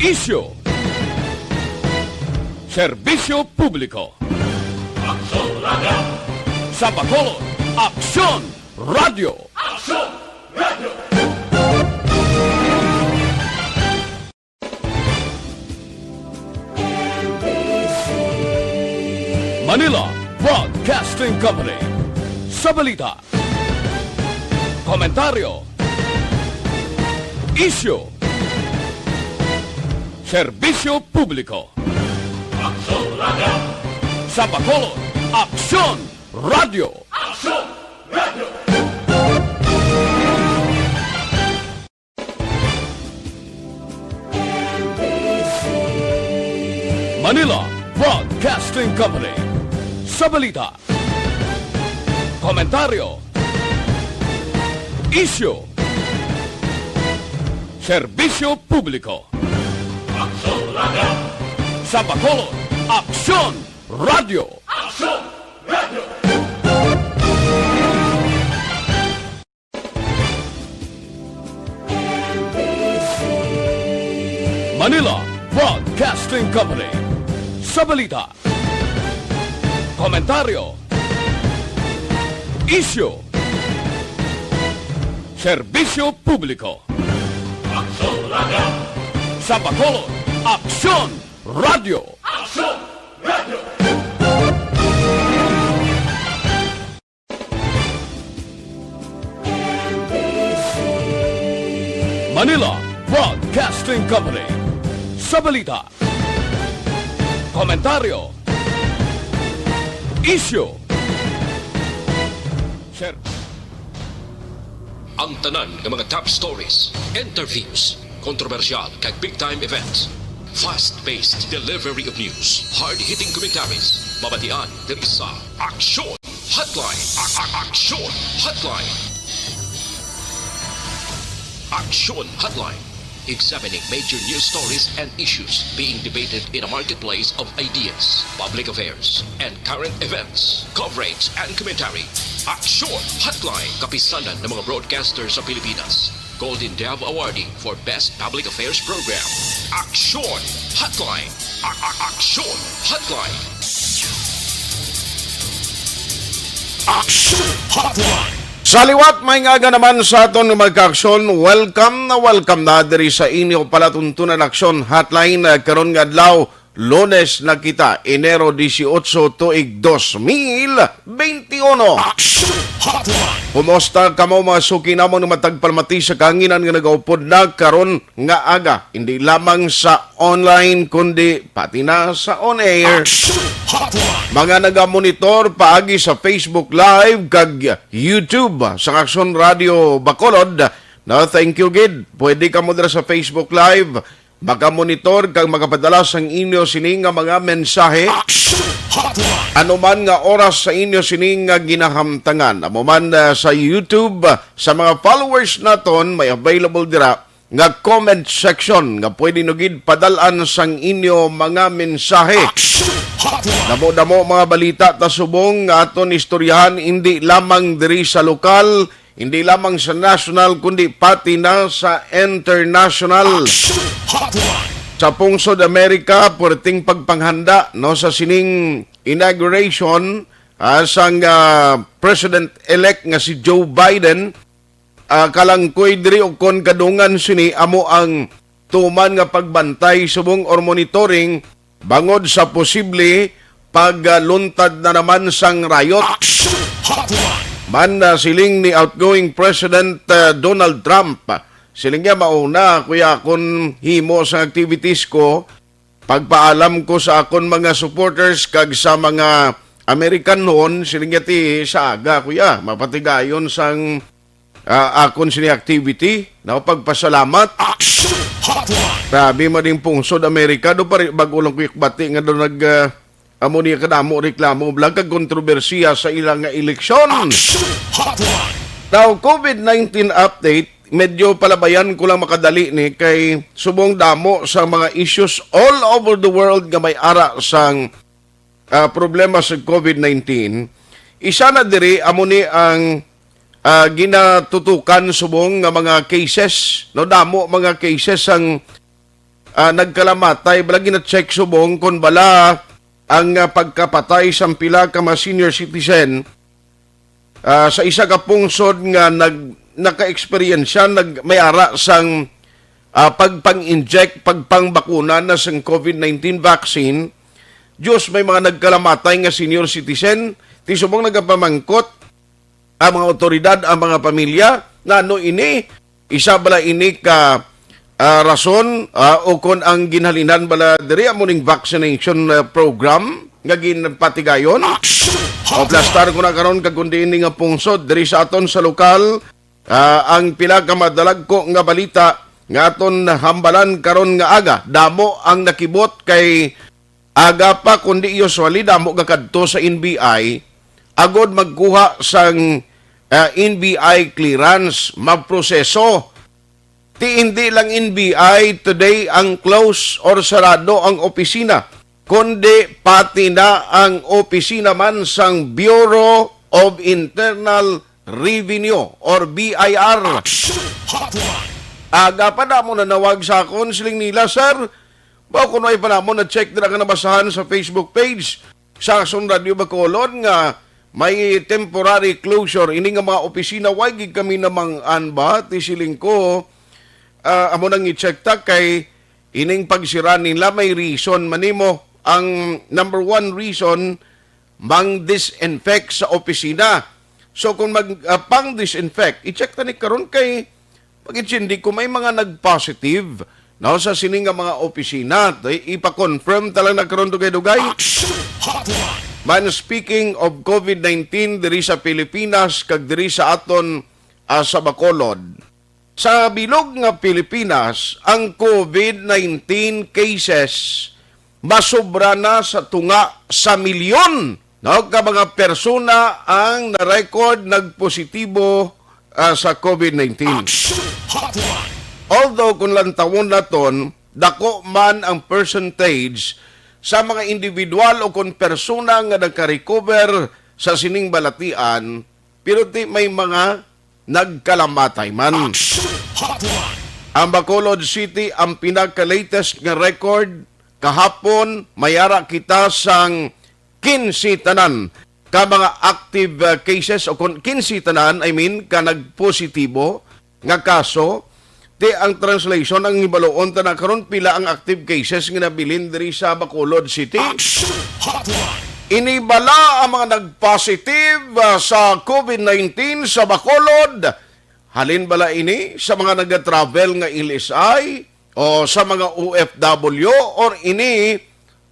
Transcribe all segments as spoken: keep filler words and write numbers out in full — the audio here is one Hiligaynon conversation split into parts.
Isyu. Serbisyo publiko. Aksyon Radio. Sa Bacolod, Aksyon Radio. Aksyon Radio. Manila Broadcasting Company. Sa balita, komentaryo, isyu, serbisyo publiko. Aksyon Radio. Sa Bacolod, Aksyon Radio. Aksyon Radio. Manila Broadcasting Company. Sa balita, komentaryo, isyu, serbisyo publiko. Aksyon Radio. Sa Bacolod, Aksyon Radio. Aksyon Radio. Manila Broadcasting Company. Sa balita, komentaryo, isyu, serbisyo publiko. Aksyon Radio. Sa Bacolod, Aksyon Radio. Aksyon Radio. Manila Broadcasting Company. Sa balita, komentaryo, isyu, ser- Ang tanan nga mga top stories, interviews, kontrobersyal kag big time events, fast-paced delivery of news, hard-hitting commentaries, mabatian diri sa Aksyon Hotline. A- a- Aksyon Hotline. Aksyon Hotline. Examining major news stories and issues being debated in a marketplace of ideas, public affairs, and current events. Coverage and commentary. Aksyon Hotline. Kapisanan ng mga broadcaster sa Pilipinas. Golden Dove Awardee for Best Public Affairs Program. Aksyon Hotline. A- a- Aksyon Hotline. Aksyon Hotline. Sa liwat, may nga aga naman sa aton nga magkaaksyon. Welcome na welcome na diri sa inyo palatuntunan Aksyon Hotline, eh, karon nga adlaw, Lunes na kita, Enero dieciocho, tuig dos mil veintiuno. Aksyon Hotline. Kumusta kamo, mga suki namon nga matagpalmati sa kahanginan nga nagaupod na karon nga aga, hindi lamang sa online kundi pati na sa on air. Aksyon Hotline. Mga nagamonitor paagi sa Facebook Live kag YouTube sa Aksyon Radio Bacolod, no, thank you gid. Pwede kamo dira sa Facebook Live makamonitor kag makapadala sang inyo sini nga mga mensahe. Aksyon Hotline. Anuman nga oras sa inyo sini nga ginahamtangan, amo man, ah, sa YouTube, sa mga followers naton, may available dira nga comment section nga pwede nyo gid padalan sang inyo mga mensahe. Aksyon Hotline. Damo-damo mga balita ta subong nga aton istoryahan, hindi lamang diri sa lokal, hindi lamang sa national, kundi pati na sa international. Aksyon Hotline. Sa pungsod Amerika, puwerteng pagpanghanda, no, sa sining inauguration, ah, sang, ah, President-elect nga si Joe Biden. Ah, kalangkoy diri ukon kadungan sini amo ang tuman nga pagbantay subong or monitoring bangod sa posible pagluntad na naman sang riot. Aksyon Hotline. Man, ah, siling ni outgoing President, ah, Donald Trump, siling niya, "Mao na, kuya, akon himo sa activities ko. Pagpaalam ko sa akon mga supporters kag sa mga Amerikanon," siling niya, "ti sa aga, kuya, mapatigayon sang, ah, akon sini activity, no, pagpasalamat." Aksyon Hotline. Grabe man ding pungsod Amerika, do pare, bag-o lang ko ikbati nga do nag, ah, amo niya kadamo reklamo, blag kag kontrobersiya sa ilang nga eleksyon. Aksyon Hotline. Now, covid nineteen update, medyo palabayan ko lang makadali ni kay subong damo sa mga issues all over the world nga may ara sang, ah, problema sa covid nineteen. Isa na diri amo ni ang, ah, ginatutukan subong nga mga cases, no, damo mga cases ang ah, nagkalamatay, bala gina-check subong kung bala ang, ah, pagkapatay sang pila ka mga senior citizen, ah, sa isa ka pungsod nga nag-, naka-eksperyensya, nag-, may ara sang, ah, pagpang-inject, pagpangbakuna na sang COVID nineteen vaccine. Diyos, may mga nagkalamatay nga senior citizen. Ti subong nagapamangkot ang mga otoridad, ang mga pamilya, nga ano ini, isa bala ini ka, ah, rason, ah, o kon ang ginhalinan bala diri amo ning vaccination, ah, program nga ginpatigayon? O plastar ko na karon kag kundi ini nga pungsod diri sa aton sa lokal, ah, ang pila ka madalagko nga balita nga aton hambalan karon nga aga. Damo ang nakibot kay aga pa, kundi usually damo gakadto sa N B I agod magkuha sang, ah, N B I clearance, magproseso. Ti hindi lang N B I today ang close or sarado ang opisina, kundi pati na ang opisina man sang Bureau of Internal Revenue or B I R. Aga pa damo nanawag sa akon, siling nila, "Sir, ba kuno ay pa namo na-check dira nga nabasahan sa Facebook page sa Aksyon Radio Bacolod nga may temporary closure ini nga mga opisina." Way gid kami namang-an ba, ti siling ko, ah, amo nang i-check ta kay ining pagsira nila may reason man nimo. Ang number one reason, mang-disinfect sa opisina. So kung mag, ah, pang-disinfect, i-check ta ni karon kay pag-intindi ko may mga nag-positive, no, sa sini nga mga opisina. Tay, ipa-confirm ta lang na karon dugay-dugay. Action Hotline! Man, speaking of COVID nineteen diri sa Pilipinas kag diri sa aton, ah, sa Bacolod, sa bilog nga Pilipinas, ang COVID nineteen cases masobra na sa tunga sa milyon, no, ka mga persona ang na-record nagpositibo, ah, sa COVID nineteen. Action Hotline! Although kung lantawon naton, dako man ang percentage sa mga individual o kung persona nga nagka-recover sa sining balatian, pero ti may mga nagkalamatay man. Action Hotline! Ang Bacolod City ang pinaka-latest nga record. Kahapon, may ara kita sang quince tanan ka mga active, uh, cases, o kon quince tanan, I mean, ka nagpositibo nga kaso. Ti ang translation, ang hibaluon ta na karon pila ang active cases nga nabilin diri sa Bacolod City. Action Hotline! Ini bala ang mga nag-positive, ah, sa COVID nineteen sa Bacolod? Halin bala ini sa mga nag-travel nga L S I o sa mga O F W, or ini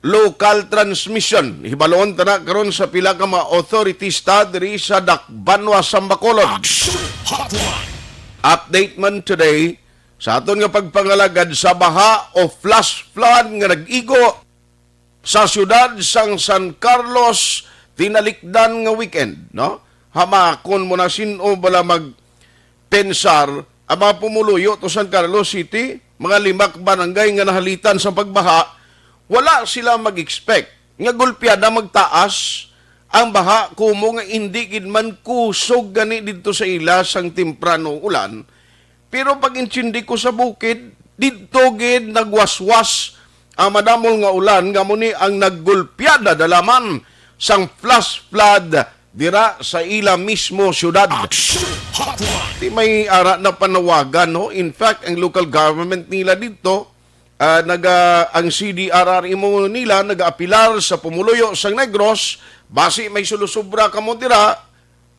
local transmission? Hibaluon ta na karon sa pila ka mga authorities ta diri sa Dakbanwa, Sambacolon. Action Hotline! Update man today sa aton nga pagpangalagad sa baha o flash flood nga nag-igo sa siyudad sang San Carlos tinalikdan nga weekend, no? Hamakon mo na, sin-o bala magpensar ang mga pumuluyo to San Carlos City, mga lima ka barangay nga nahalitan sa pagbaha, wala sila mag-expect nga gulpiada magtaas ang baha, kumo nga indi gid man kusog gani didto sa ila sang temprano ulan. Pero pag-intindi ko sa bukid, didto gid nagwaswas ang madamol nga ulan, nga mo ni ang naggulpiada dalaman sang flash flood dira sa ila mismo siyudad. Action Hotline! Ti may ara na panawagan, no? In fact, ang local government nila didto, ah, naga-, ang C D R R M O nila nagaapilar sa pumuluyo sang Negros, basi may sulusubra kamo dira,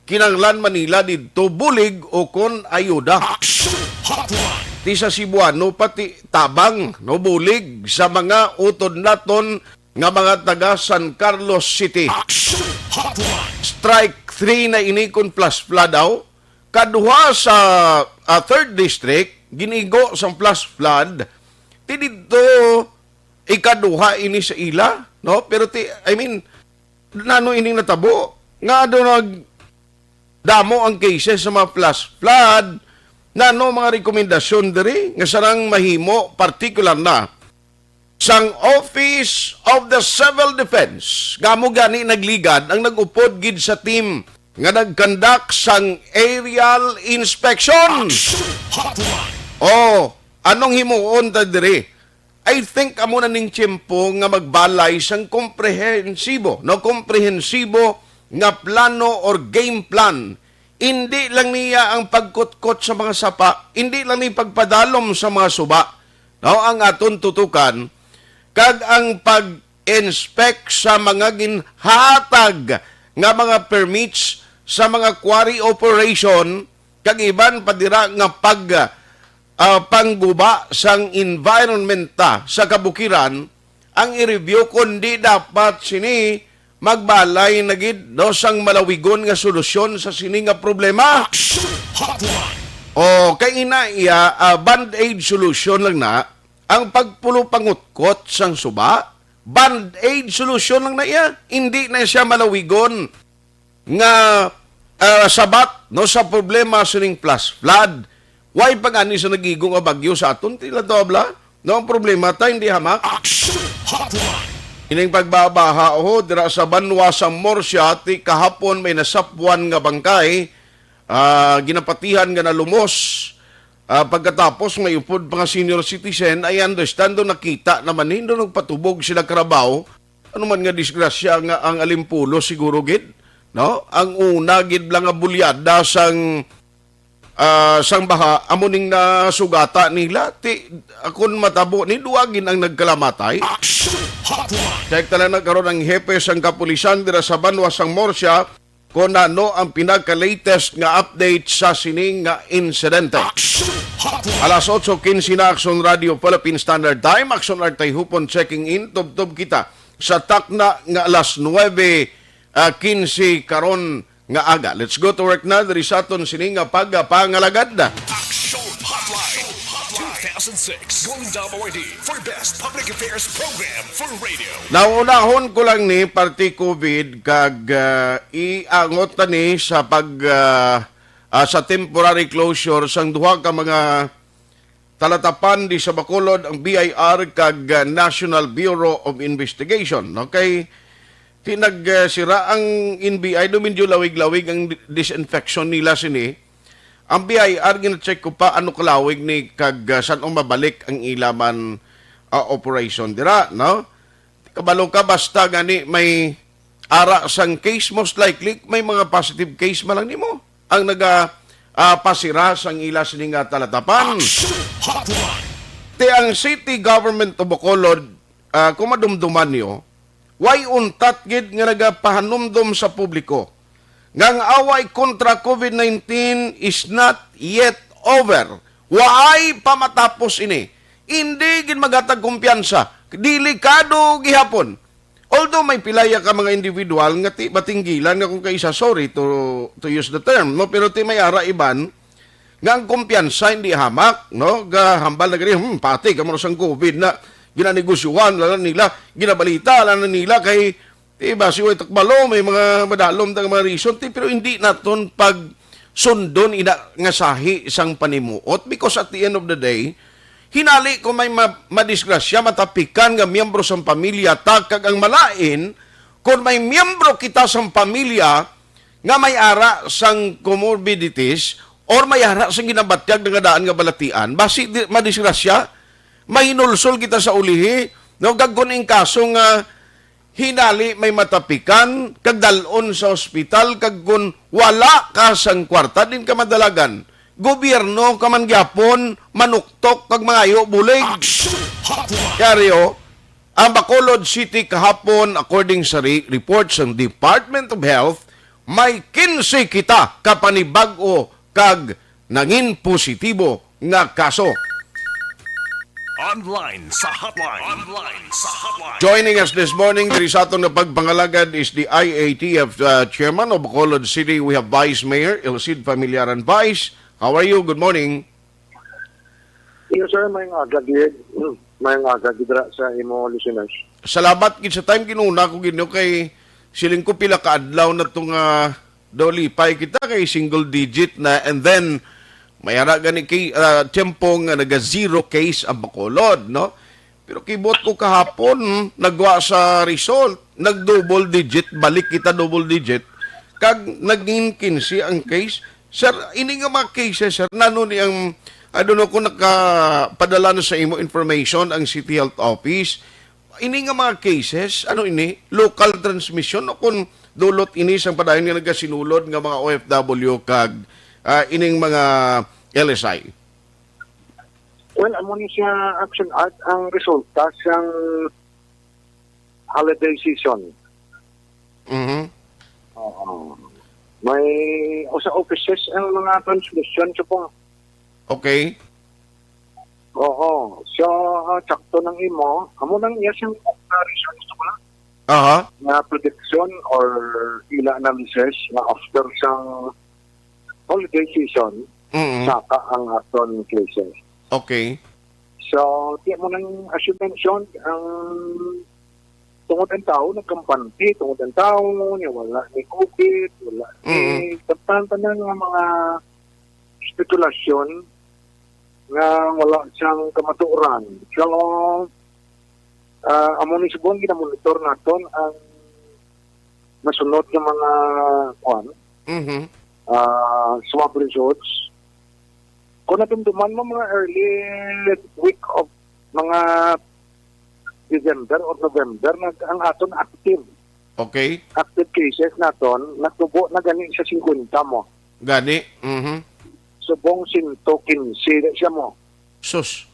kinahanglan man nila didto bulig o kon ayuda. Action Hotline! Ti sa Cebuano, pati tabang, no, bulig sa mga utod naton nga mga taga San Carlos City. Action Hotline! Strike three na ini kon flash flood daw. Kaduha sa, ah, third district, ginigo sang flash flood. Ti didto, ikaduha ini sa ila, no? Pero ti, I mean, nano ining natabo? Nga daw nag-, damo ang cases sa mga flash flood. Nano mga rekomendasyon diri nga sarang mahimo, partikular na sang Office of the Civil Defense, nga amo gani nagligad ang nag-upod gid sa team nga nag-conduct sang aerial inspection? Action Hotline! Oh, anong himuon ta diri? I think amo na ning tiyempo nga magbalay sang komprehensibo, no, komprehensibo nga plano or game plan. Hindi lang niya ang pagkutkot sa mga sapa, hindi lang ni pagpadalom sa mga suba, no, ang aton tutukan, kag ang pag-inspect sa mga ginhatag nga mga permits sa mga quarry operation, kag iban pa dira nga pag, ah, pangguba sang environment ta sa kabukiran, ang i-review, kundi dapat sini magbalay na gid, no, sang malawigon nga solusyon sa sini nga problema. Action Hotline. O, kay ina iya, ah, band-aid solution lang na ang pagpulo pangutkot sang suba. Band-aid solution lang na iya. Hindi na siya malawigon nga, ah, sabat, no, sa problema sining flash flood. Why pa gani sa nag-igo nga bagyo sa aton, tila to, abla? No, ang problema ta, hindi hamak. Action Hotline. Ining pagbabaha, oh, dira sa banwa sa Murcia, ti kahapon may nasapwan nga bangkay, ah, ginapatihan nga nalumos. Ah, pagkatapos may upod pa nga senior citizen, I understand do nakita naman nindo nagpatubog sila karabaw. Ano man nga disgrasya nga ang alimpulo siguro gid, no? Ang una gid lang nga bulyada sang, ah, sang baha amo ning nasugata nila. Ti, akon matabo ni duwa gid ang nagkalamatay. Action Hotline. Check ta lang na karon ang hepe sang kapulisan dira sa banwa sang Murcia kung ano ang pinaka-latest nga update sa sining nga insidente. Action Hotline. Alas otso quince na, Action Radio Philippine Standard Time, Action Artay Hupon checking in, tubtob kita sa takna nga alas nuebe, ah, quince karon nga aga. Let's go to work na diri sa aton sini nga pagpangalagad. Action Hotline two thousand six Golden W R D for Best Public Affairs Program for Radio. Naunahon ko lang ni parte COVID kag, ah, iangot ta ni sa pag, ah, ah, sa temporary closure sang duha ka mga talatapan di sa Bacolod, ang B I R kag, ah, National Bureau of Investigation, no? Kay ti nag, ah, sira ang N B I, do medyo lawig-lawig ang di-, disinfection nila sini. Ang B I R, gina-check ko pa ano kalawig ni kag, ah, san-o mabalik ang ila man, ah, operation dira, no? Kabalo ka, basta gani may ara sang case, most likely may mga positive case man lang nimo ang naga, ah, pasira sang ila sini nga talatapan. Action Hotline. Ti ang City Government of Bacolod, ah, kung madumduman niyo, way untat gid nga nagapahanumdom sa publiko nga ang away kontra COVID nineteen is not yet over. Waay pa matapos ini. Indi gid maghatag kumpiyansa. Delikado gihapon. Although may pilaya ka mga individual nga ti matinggilan nga kung kaisa, sorry to, to use the term, no? Pero ti may ara iban nga ang kumpiyansa hindi hamak, no? Gahambal na gani, hmm, pati ka mo sang COVID na ginanegosyuhan lang nila, ginabalita lang nila kay, diba, si Way Takbalo, may mga madalom tang mga reason, ti, pero hindi naton pag sundon ina nga sahi sang panimuot, because at the end of the day, hinali kung may ma-, madisgrasya, matapikan nga miyembro sang pamilya ta, kag ang malain, kung may miyembro kita sang pamilya nga may ara sang comorbidities or may ara sang ginabatyag nga daan nga balatian, basi di, madisgrasya, mahinulsol kita sa ulihi, no? Kag kung in kaso nga hinali may matapikan, kag dal-on sa ospital, kag kun wala ka sang kwarta, din ka madalagan. Gobyerno ka man gyapon, manuktok kag mangayo bulig. Action Hotline. Kaya rio, ang Bacolod City kahapon, according sa re-, report sa Department of Health, may kinse kita ka panibag-o kag nangin positibo nga kaso. Online sa hotline. Online sa hotline. Joining us this morning diri sa aton nga pagpangalagad is the I A T F, uh, chairman of Bacolod City. We have Vice Mayor Elcid Familiaran. Vice, how are you? Good morning. Yes, sir. May nga agad yun. May nga agad dira sa imo listeners. Salamat gid sa time. Ginuna ko gid, no, kay siling ko pila ka adlaw na to nga daw lipay kita kay single digit na, and then may ara gani kay, ah, tiyempo nga naga zero case ang Bacolod, no? Pero kibot ko kahapon, nagwa sa result, nag double digit, balik kita double digit, kag naging kinse ang case. Sir, ini nga mga cases, sir, nano ni ang I don't know kung nakapadala na sa imo information ang City Health Office. Ini nga mga cases, ano ini? Local transmission o kung dulot ini sang padayon nga nagasinulod nga mga O F W kag, ah, ining mga L S I? Well, amo ni siya, Action Art, ang resulta sang holiday season. Mhm. Oo. May usa offices ang mga transmission sa pong. Okay. Oo. So, ah, sakto nang imo. Amo nang iya siyang, ah, reason, gusto ko lang. Aha. Nga prediction or ila analysis nga after sang holiday season, Mm-mm. saka ang aton cases. Okay. So, di mo nang, as you mentioned, ang tungod ang tao nagkampante, tungod ang tao niya wala ni COVID, wala ni Mm-mm. tanan-tanan nga mga spekulasyon nga wala siyang kamatuoran. So, ah, amo ni subong ginamonitor naton ang nasunod nga mga, kuwan, Mhm. ah, swab results. Kung nadumduman mo, mga early week of mga December or November, nag-, ang aton active, Okay. active cases naton, natubo na gani sa singkwenta mo. Gani. Mhm. Subong sento kinse na siya mo. Sus.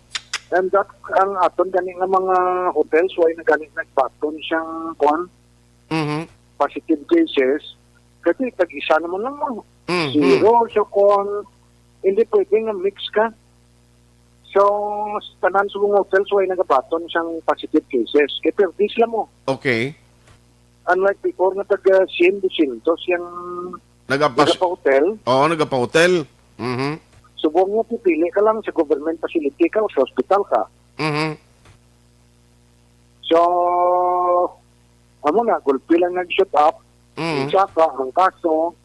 And that, ang aton gani nga mga hotels, why na gani nagbaton siyang, kuwan, Mhm. positive cases? Kasi tag-isa naman lang mo. Mhm. Zero, so kung hindi pwede nga mix ka. So, sa tanan sa mga hotels, why nagabaton siyang positive cases? Kaya perdi sila mo. Okay. Unlike before nga taga siyam, dosyentos yung Nagapas- nagapa-hotel. Oo, nagapa-hotel. Mhm. Subong mo, pipili ka lang sa government facility ka o sa hospital ka. Mhm. So, amo na, gulpi lang nag-shoot up, Mhm. saka ang kaso,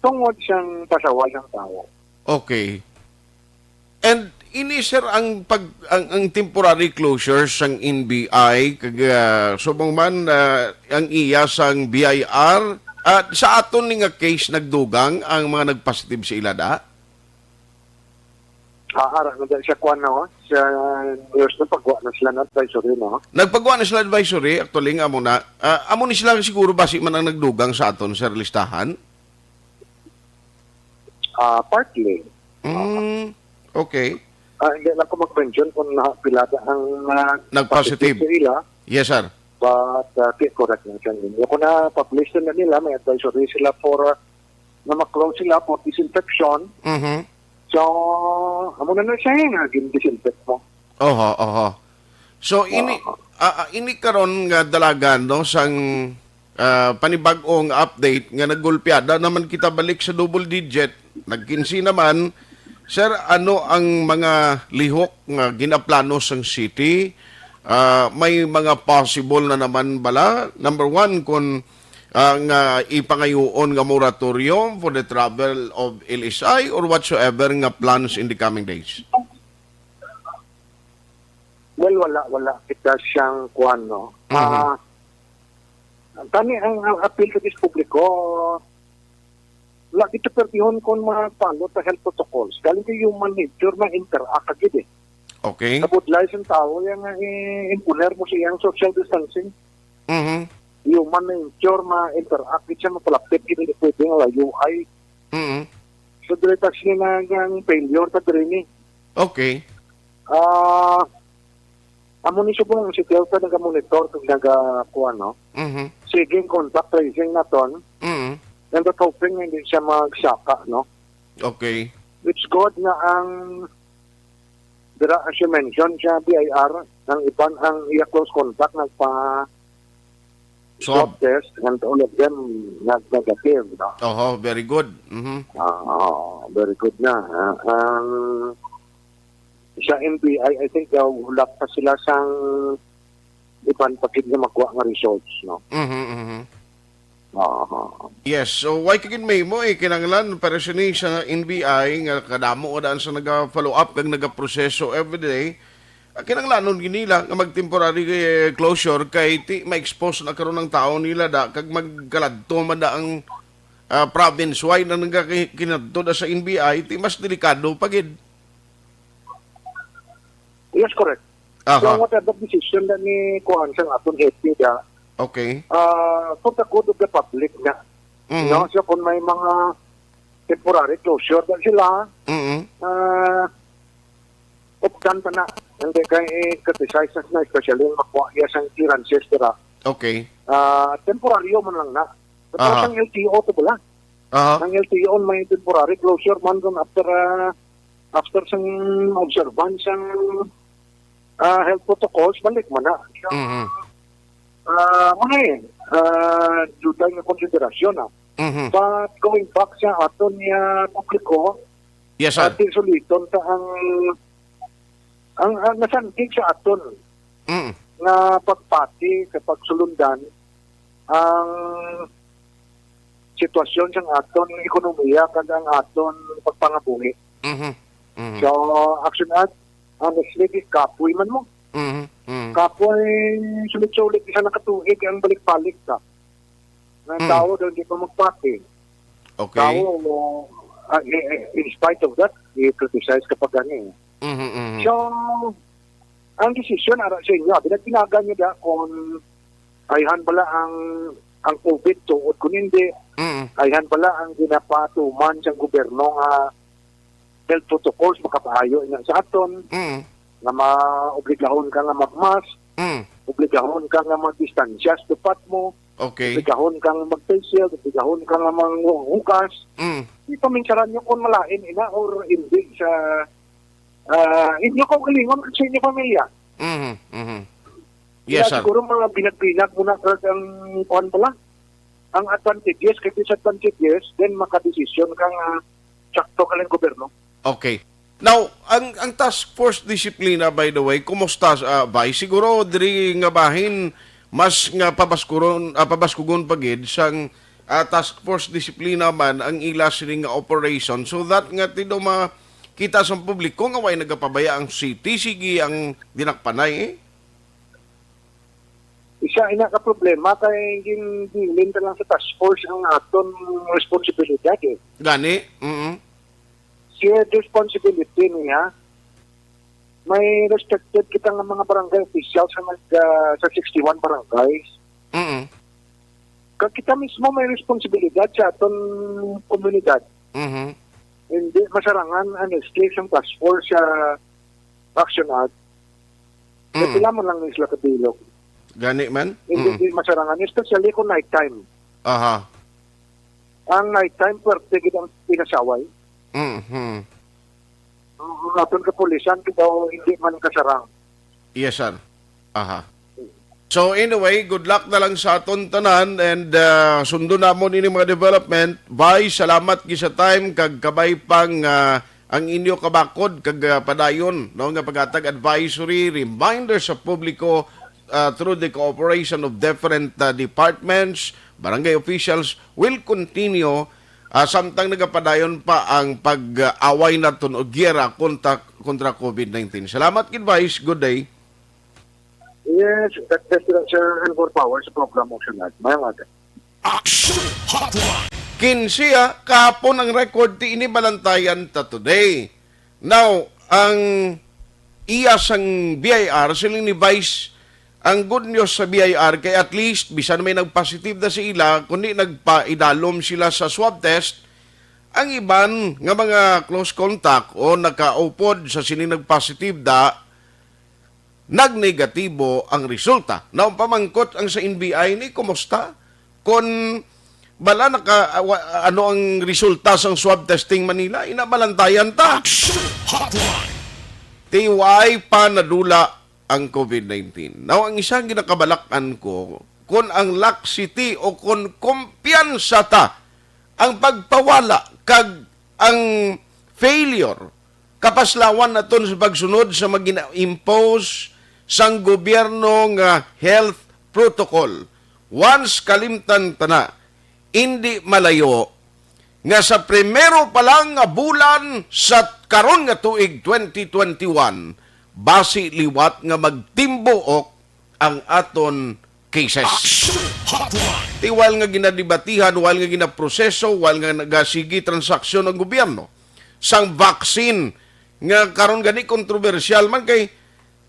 tungod siyang pasaway ang tao. Okay. And ini, sir, ang pag-, ang, ang temporary closure sang N B I, kag, ah, subong man, ah, ang iya sang B I R, ah, sa aton ni nga case nagdugang ang mga nagpositive sa ila da? Ah, ara na dahil sa kuwan, no? Sa news na pagwa na sila ng advisory, no? Nagpagwa na sila advisory, actually, nga amo na. Ah, amo ni sila siguro basi man ang nagdugang sa aton, sir, listahan? Ah, partly. Mm, okay. Ah, hindi lang ko mag-mention kung na, pila ang, ah, Nag-positive. positive sa ila. Yes, sir. But, ah, di correct lang siya ninyo. Kung na-publish na nila, may advisory sila for, ah, na ma-close sila for disinfection. Mhm. So, amo na na siya, eh, nga gin-disinfect mo. Oho, oho. So, ini, Oo. ah, ah, ini karon nga dalagan, no, sang, ah, panibag-ong update nga naggulpiada naman kita balik sa double digit, nag-kinse naman. Sir, ano ang mga lihok nga ginaplano sang city? Ah, may mga possible na naman bala? Number one, kung, ah, nga ipangayoon nga moratorium for the travel of L S I or whatsoever nga plans in the coming days? Well, wala, wala kita siyang kuwan, no? Mhm. Ah, tani ang, ang appeal sa publiko, wala kita perdihon kung ma-follow ta health protocols. Galing kay human nature, ma-interact ka gid eh. Okay. Kabudlay sa tao, yang, eh, imponer mo sa iyang social distancing. Mhm. Human nature, ma-interact gid siya, mapalapit gid, hindi pwede nga layo ay. Mhm. So, dire ta siya na ang failure ta dire ni. Okay. Ah, amo ni subong si Delta naga-monitor kag naga-, kuwan, no? Mhm. Sige, contact tracing naton. Mhm. And we're hoping hindi siya magsaka, no? Okay. It's good nga ang dira, as you mentioned, sa B I R, ang iban ang iya close contact nagpa Swab. swab test and all of them nag-negative, no? Oho, very good. Mhm. Ah, oo, very good na. Ah, ang sa N B I, I think, uh, hulak pa sila sang iban pa gid nga magwa nga results, no? Mhm, mhm. Oo. Yes, so why ka gid mahimo, eh, kinahanglan para sini sa N B I nga kadamo nga daan sa naga-follow up kag nagaproseso everyday. Ah, kinahanglanon gid nila nga mag-temporary, eh, closure kay ti ma-expose na karon ang tao nila da kag magkaladto man da ang, ah, province wide na nagakinadto da sa N B I, ti mas delikado pa gid. That's correct. So, aha, whatever decision na ni kuan sa aton hepe da, okay, ah, for the good of the public na. Mhm. No? So, kung may mga temporary closure na sila, mhm, ah, updan pa na. Hindi kay i-criticize na, especially yung makuha iya sang clearances, dira. Okay. Ah, temporaryo man lang na. Tapos, aha, ang L T O to bala. Aha. Ang L T O may temporary closure man dun after, ah, after sang observance sang, ah, health protocols, balik man na. So, mhm, ah, muna eh, ah, dutay nga konsiderasyon, ah. Mhm. But going back sa aton nga publiko, yes, sir, atin suliton ta ang, ang, ang nasandig sa aton, mm, nga pagpati sa pagsulundan ang sitwasyon sang aton ekonomiya kag ang aton pagpangabuhi. Mhm. Mhm. So, Action Ad, honestly, di kapoy man mo. Mhm. Mhm. Kapoy, sulit-sulit, isa na katuig ang balik-balik ka. Nga, mm, tao daw hindi pa magpati. Okay. Tao, ah, eh, eh, in spite of that, i-criticize ka pa gani. Mhm, mhm. So, ang desisyon ara sa inyo, binagpinagan nyo da kung ayhan bala ang, ang COVID tuod kung hindi, mm, ayhan bala ang ginapatuman sang gobyerno nga health protocols makapaayo ina sa aton, mm, nga maobligahon ka nga mag-mask, mm, obligahon ka nga magdistansya sa dupat mo, okay, obligahon ka nga mag-face shield, obligahon ka nga manghugas. Mm. Di paminsaran nyo kung malain ina or hindi sa, ah, inyo kaugalingon kag sa inyo pamilya. Mhm, mhm. Yes, sir. Kaya siguro mga binag-binag mo na, sir, ang kuwan pala. Ang advantages kag disadvantages, then makadesisyon ka nga sakto ka lang gobyerno. Okay. Now, ang, ang task force disiplina, by the way, kumusta, ah, Vice? Siguro diri nga bahin, mas nga pabaskuron, ah, pabaskugon pa gid sang, ah, task force disiplina man ang ila sini nga operation, so that nga tido makita sang publiko nga way nagapabaya ang city, sige ang dinakpanay, eh. Isa ina ka problema kay ginbilin ta lang sa task force ang aton responsibilidad, eh. Gani, mm. Shared responsibility niya. May restricted kita nga mga barangay officials sa nag, ah, sa sixty-one barangays. Mm. Kag kita mismo may responsibilidad sa aton komunidad. Mhm. Hindi masarangan ang escape sang task force sa Action Ad. Mm. Pila man lang ni sila kabilog. Gani man? Hindi, mm, di masarangan, especially kung night time. Aha. Ang night time, pwerte gid ang pinasaway. Mhm. Ang aton kapulisan, daw hindi man kasarang. Yes, sir. Aha. So anyway, good luck na lang sa aton tanan and, ah, sundon namon ini mga development. Vice, salamat gid sa time kag kabay pang, ah, ang inyo kabakod kag, ah, padayon, no, nga paghatag advisory, reminder sa publiko, ah, through the cooperation of different, ah, departments, barangay officials will continue, ah, samtang nagapadayon pa ang pag-away naton o giyera kontra, kontra COVID nineteen. Salamat gid, Vice. Good day. Yes, that, that's the sir and more power sa program mo, Sir Nat. Mayang aga. Action Hotline. Kinse, ah, kahapon ang record ti ini balantayan ta today. Now, ang iya sang B I R, siling ni Vice, ang good news sa B I R kay at least bisan may nagpositive na sa ila, kundi nagpaidalom sila sa swab test, ang iban nga mga close contact o nakaupod sa sini nagpositive da, nagnegatibo ang resulta. Now, pamangkot ang sa N B I ni, kumusta? Kon bala naka, ah, wa-, ano ang resulta sang swab testing Manila? Ina balantayan ta. Action Hotline. Ti way pa nadula ang COVID nineteen. Now, ang isang ginakabalakan ko, kon ang laxity o kon kumpiyansa ta ang pagpawala kag ang failure, kapaslawan naton sa pagsunod sa mga gina-impose sang gobyerno nga health protocol. Once kalimtan ta na, indi malayo nga sa primero pa lang nga bulan sa karon nga tuig twenty twenty-one, basi liwat nga magtimbuok ang aton cases. Action Hotline. Ti while nga ginadebatihan, while nga ginaproseso, while nga nagasigi transaksyon ang gobyerno sang vaccine nga karon gani kontrobersyal man kay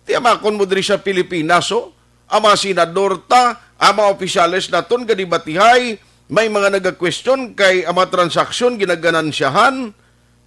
Tiyamakon mo diri sa Pilipinas, oh. Ang mga senador ta, ang mga opisyales naton gadibatihay, may mga nagakwestiyon kay ang mga transaksyon ginaganansyahan,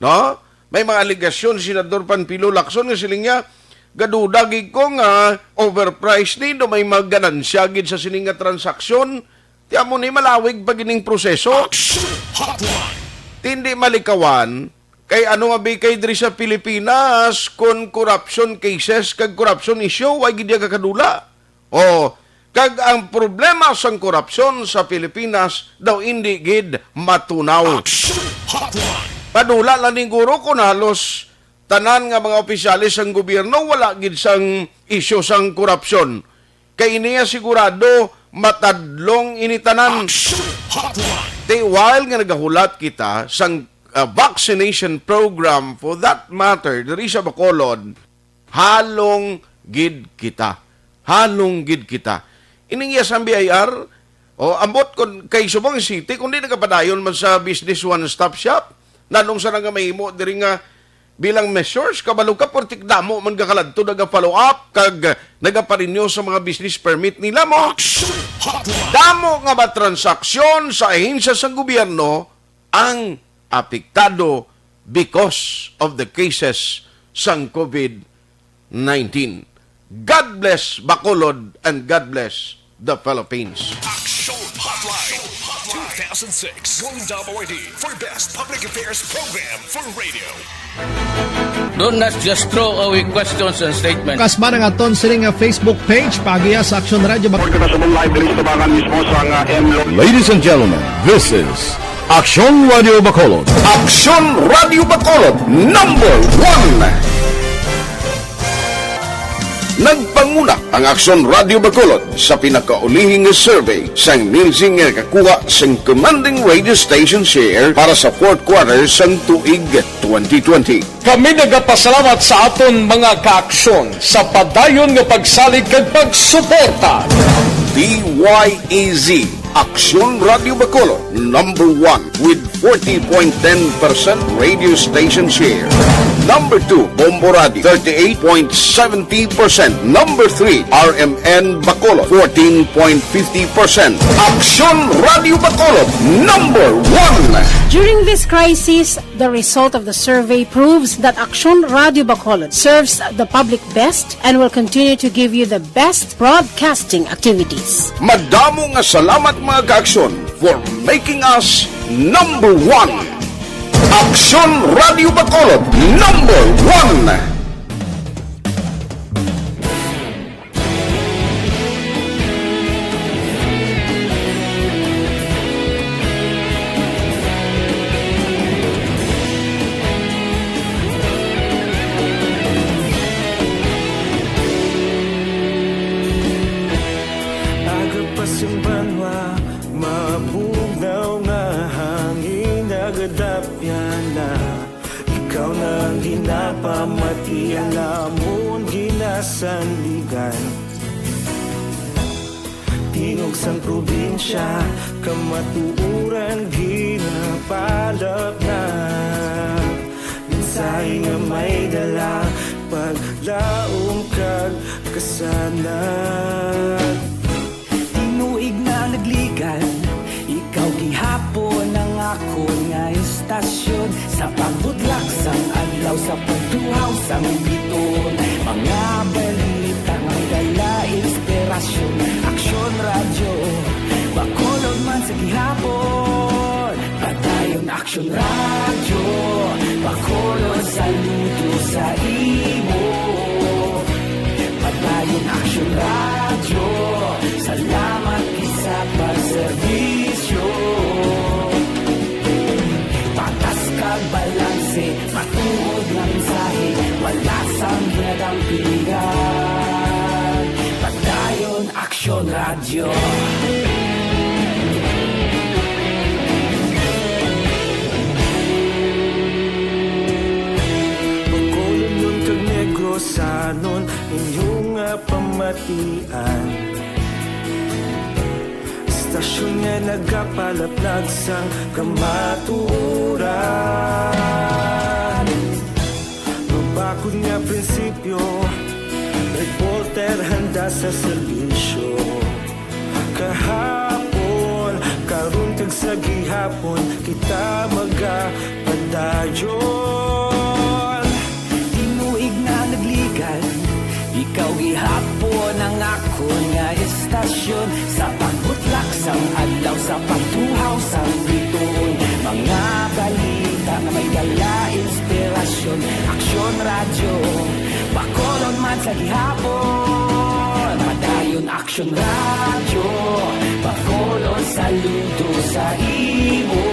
no? May mga alegasyon si Senador Panfilo Lacson nga siling niya, "Gaduda gid ko nga overpriced ni, do may mga ganansya gid sa sini nga transaksyon." Ti amo ni malawig pa gining proseso. Action Hotline. Tindi malikawan, kay ano nga bikay diri sa Pilipinas, kon corruption cases kag corruption issue, way gid iya kakadula. Oh, kag ang problema sang korupsyon sa Pilipinas daw indi gid matunaw. Action Hotline. Padula lang ni guro kon halos tanan nga mga opisyales sang gobyerno wala gid sang isyu sang korupsyon. Kay ini nga sigurado matadlong ini tanan. Action Hotline. Ti while nga nagahulat kita sang, ah, vaccination program, for that matter, diri sa Bacolod, halong gid kita. Halong gid kita. Ining iya sang B I R, o, ambot kon kay subong city, kundi nagapadayon man sa business one-stop shop. Nanong sa nga mahimo diri nga bilang measures, kabalo ka, portik damo man gakaladto, naga-follow up, kag nagaparinyo sa mga business permit nila mo. Action Hotline. Damo nga mga transaksyon sa ahensya sa gobyerno ang apektado because of the cases sang COVID nineteen. God bless Bacolod and God bless the Philippines. Action Hotline two thousand six Golden Dub Awardee for Best Public Affairs Program for Radio. Do not just throw away questions and statements. Kasba ang aton sini nga Facebook page, paagiha sa Aksyon Radio Bac- Kita sa live diri sa tabangan mismo sa nga M Lo- Ladies and gentlemen, this is Aksyon Radio Bacolod. Aksyon Radio Bacolod, number one. Nagpanguna ang Aksyon Radio Bacolod sa pinakaulihing nga survey sang Nielsen nga nakakuha sang commanding radio station share para sa fourth quarter sang tuig twenty twenty. Kami nagapasalamat sa aton mga kaaksyon sa padayon nga pagsalig kag pagsuporta. D Y E Z, Aksyon Radio Bacolod, number one with forty point ten percent radio station share. Number two, Bombo Radio, thirty-eight point seventy percent. Number three, R M N Bacolod, fourteen point fifty percent. Aksyon Radio Bacolod, number one. During this crisis, the result of the survey proves that Aksyon Radio Bacolod serves the public best and will continue to give you the best broadcasting activities. Madamo nga salamat, mga kaaksyon, for making us number one. Aksyon Radio Bacolod, number one. Aga pa sing banwa, mabugnaw nga hangin nagadapyan na. Ikaw na ang ginapamati, ang amon ginasandigan. Tingog sang probinsya, kamatuoran ginapalapnag. Mensahe nga may dala, paglaom kag kasanag. Tinuig na nagligan, ikaw gihapon ang akon nga istasyon. Sa pagbudlak sang adlaw, sa pagtuhaw sang biton, mga balita nga dala inspirasyon. Aksyon Radyo Bacolod man sa gihapon. Padayon Aksyon Radyo Bacolod, saludo sa imo. Padayon Aksyon Radyo, salamat gid sa pagserbisyo. Patas kag balanse, matuod nga mensahe, wala sang ginadampigan. Padayon Aksyon Radyo. Bacolodnon kag Negrosanon, inyo nga pamatian. Istasyon nga nagapalaplag sang kamatuoran. Mabakod nga prinsipyo, Handa sa serbisyo. Kahapon, karon kag sa gihapon, kita magapadayon. Tinuig na nagligad, ikaw gihapon ang akon nga estasyon. Sa pagbutlak sang adlaw, sa pagtuhaw sang bituon, mga balita nga may dala inspirasyon. Aksyon Radyo, Bacolod man sa gihapon. Padayon Aksyon Radyo, Bacolod saludo sa imo.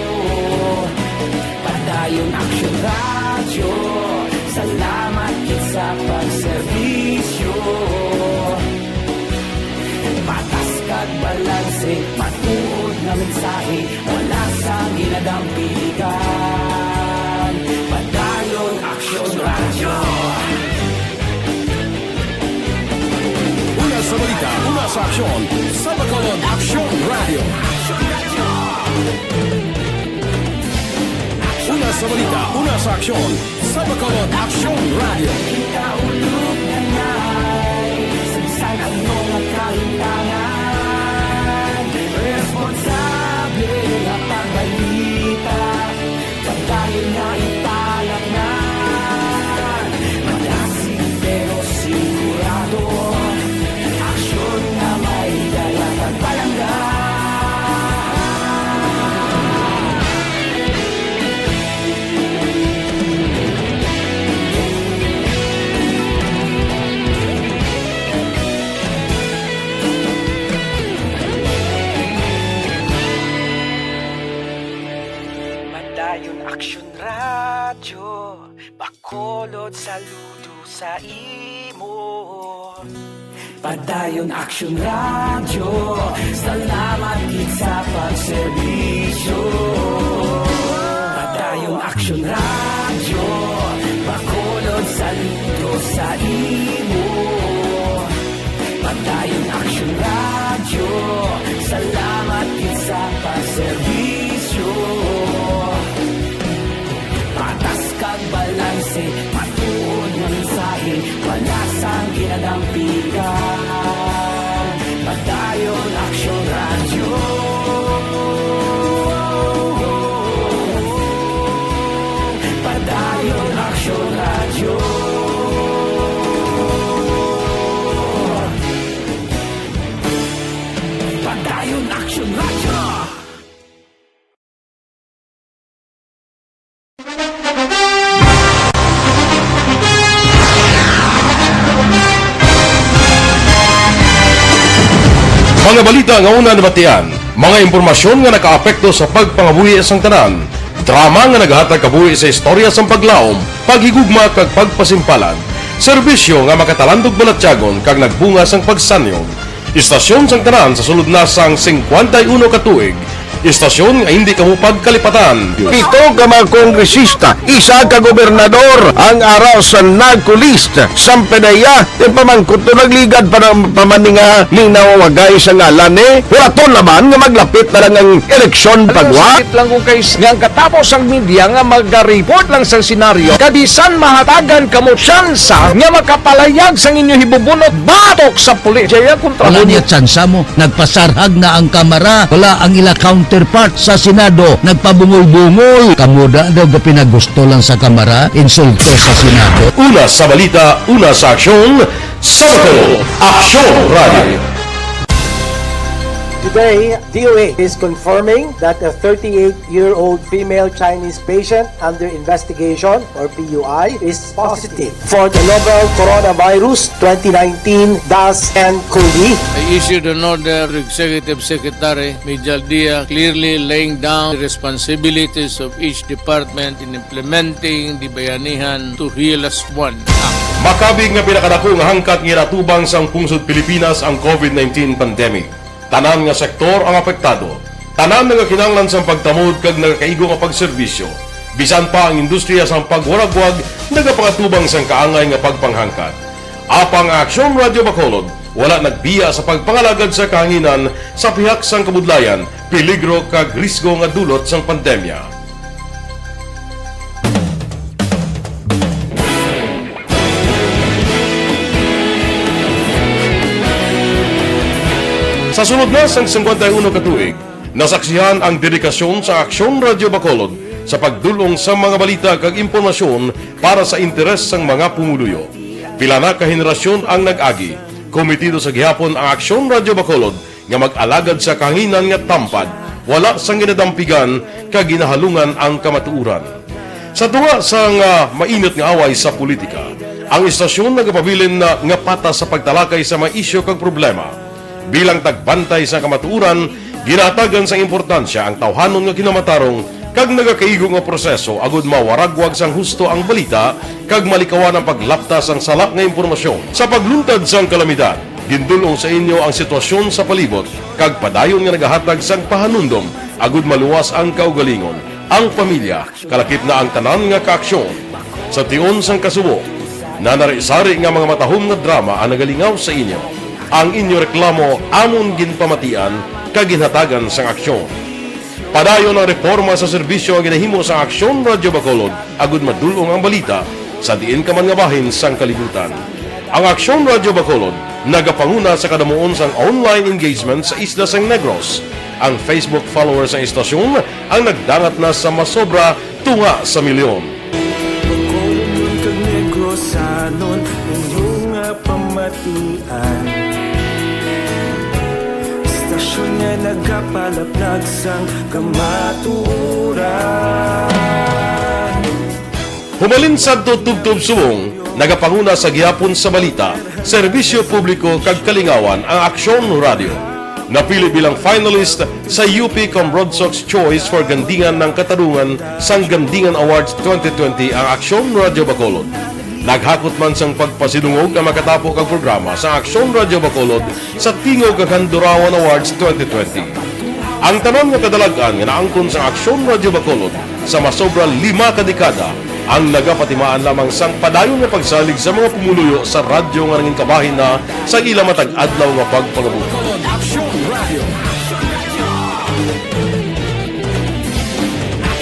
Padayon Aksyon Radyo, salamat gid sa pagserbisyo. Patas kag balanse, matuod nga mensahe, wala sang ginadampigan. Padayon Aksyon Radyo. Una sa balita, una sa aksyon, sa Bacolod Aksyon Radyo. Una sa balita, una sa aksyon, sa Bacolod Aksyon Radyo. Kita ulog na nai, sagsag ang mga kahintangan. Responsable nga pagbalita, pagdayon nga ipalatnan. Malasig pero sigurado, aksyon nga may dala kag palangga. Padayon Aksyon Radyo, Bacolod saludo sa imo. Padayon Aksyon Radyo, salamat gid sa pagserbisyo. Padayon Aksyon Radyo, Bacolod saludo sa imo. Padayon Aksyon Radyo, salamat gid sa pagserbisyo. Patas kag balanse, matuod nga mensahe, wala sang ginadampigan. Padayon Aksyon Radyo. Padayon Aksyon Radyo. Padayon Aksyon Radyo. Mga balita nga una nabatian, mga impormasyon nga nakaapekto sa pagpangabuhi sang tanan, drama nga naghatag kabuhi sa istorya sang paglaom, paghigugma kag pagpasimpalan, serbisyo nga makatalandog balatyagon kag nagbunga sang pagsanyog. Istasyon sang tanan sa sulod na sang singkwenta y uno ka tuig. Istasyon nga hindi kamo pagkalipatan. Pito ka mga kongresista, isa ka gobernador ang ara sa NAGCO list. Sang PDEA, ti pamangkot to nagligad pa ng pamaninga ning nawawagay sa ngalan ni. Wala to naman nga maglapit na lang ang eleksyon pagwa. Sakit lang kung kay nga ang katapos ang media nga magariport lang sa senaryo. Kabisan mahatagan kamo tsansa nga makapalayag sang inyo hibubunot batok sa pulis. Jaya kontra Wala mo niya tsansa mo. Nagpasarhag na ang kamara. Wala ang ila counterpart sa Senado. Nagpabungol-bungol. Kamo da daw gapinagusto lang sa kamara. Insulto sa Senado. Una sa balita, una sa aksyon, sa Bacolod Aksyon Radio. Today, D O A is confirming that a thirty-eight-year-old female Chinese patient under investigation, or P U I, is positive for the novel coronavirus twenty nineteen dash N cov. I issued an order to Executive Secretary Mijal Dia, clearly laying down the responsibilities of each department in implementing the Bayanihan to Heal Us One Act. Makabig nga pinakadako nga hangkat nga ginatubang sang pungsod Pilipinas ang covid nineteen pandemic. Tanan nga sektor ang apektado. Tanan nagakinahanglan sang pagtamod kag nagakaigo nga pagserbisyo. Bisan pa ang industriya sang pagwaragwag nagapangatubang sang kaangay nga pagpanghangkat. Apang ang Aksyon Radio Bacolod wala nagbiya sa pagpangalagad sa kahanginan sa pihak sang kabudlayan, peligro kag risgo nga dulot sang pandemya. Sa sulod na sang singkwenta y uno ka tuig, nasaksihan ang dedikasyon sa Aksyon Radyo Bacolod sa pagdul-ong sa mga balita kag impormasyon para sa interes sang mga pumuluyo. Pila na ka henerasyon ang nag-agi. Komitido sa gihapon ang Aksyon Radyo Bacolod nga mag-alagad sa kahanginan nga tampad, wala sang ginadampigan kag ginahalungan ang kamatuoran. Sa tunga sang, ah, mainit nga away sa politika, ang istasyon nagapabilin na nga patas sa pagtalakay sa mga isyu kag problema. Bilang tagbantay sa kamatuoran, ginahatagan sang importansya ang tawhanon nga kinamatarong kag nagakaigo nga proseso agud mawaragwag sang husto ang balita kag malikawan ang paglapta sang sala nga impormasyon. Sa pagluntad sang kalamidad, gindul-ong sa inyo ang sitwasyon sa palibot kag padayon nga nagahatag sang pahanumdom agud maluwas ang kaugalingon, ang pamilya, kalakip na ang tanan nga kaaksyon. Sa tion sang kasubo, nanari-sari nga mga matahom nga drama ang nagalingaw sa inyo. Ang inyo reklamo amon ginpamatian kag ginhatagan sang aksyon. Padayon ang reporma sa serbisyo nga ginahimo sa Aksyon Radyo Bacolod agud madul-ong ang balita sa diin ka man nga bahin sang kalibutan. Ang Aksyon Radyo Bacolod nagapanguna sa kadamuon sang online engagement sa isla sang Negros. Ang Facebook followers sang istasyon ang nagdangat na sa masobra tunga sa milyon. Bacolod kag Negrosanon, inyo nga pamatian. Istasyon nga nagapalaplag sang kamatuoran. Humalin sadto tubtob subong, nagapanguna sa gihapon sa balita, serbisyo publiko kag kalingawan ang Aksyon Radio. Napili bilang finalist sa U P Cambronsox Choice for Gandingan ng Katarungan sang Gandingan Awards twenty twenty ang Aksyon Radio Bacolod. Naghakot man sang pagpasidungog ang makatapo kag programa sa Aksyon Radio Bacolod sa Tingog kag Handurawan Awards twenty twenty. Ang tanan nga kadalag-an nga naangkon sa Aksyon Radio Bacolod sa masobra lima ka dekada ang nagapatimaan lamang sang padayon nga pagsalig sa mga pumuluyo sa radyo nga nangin kabahin na sa ila matag adlaw nga pagpangabuhi. Aksyon Radio.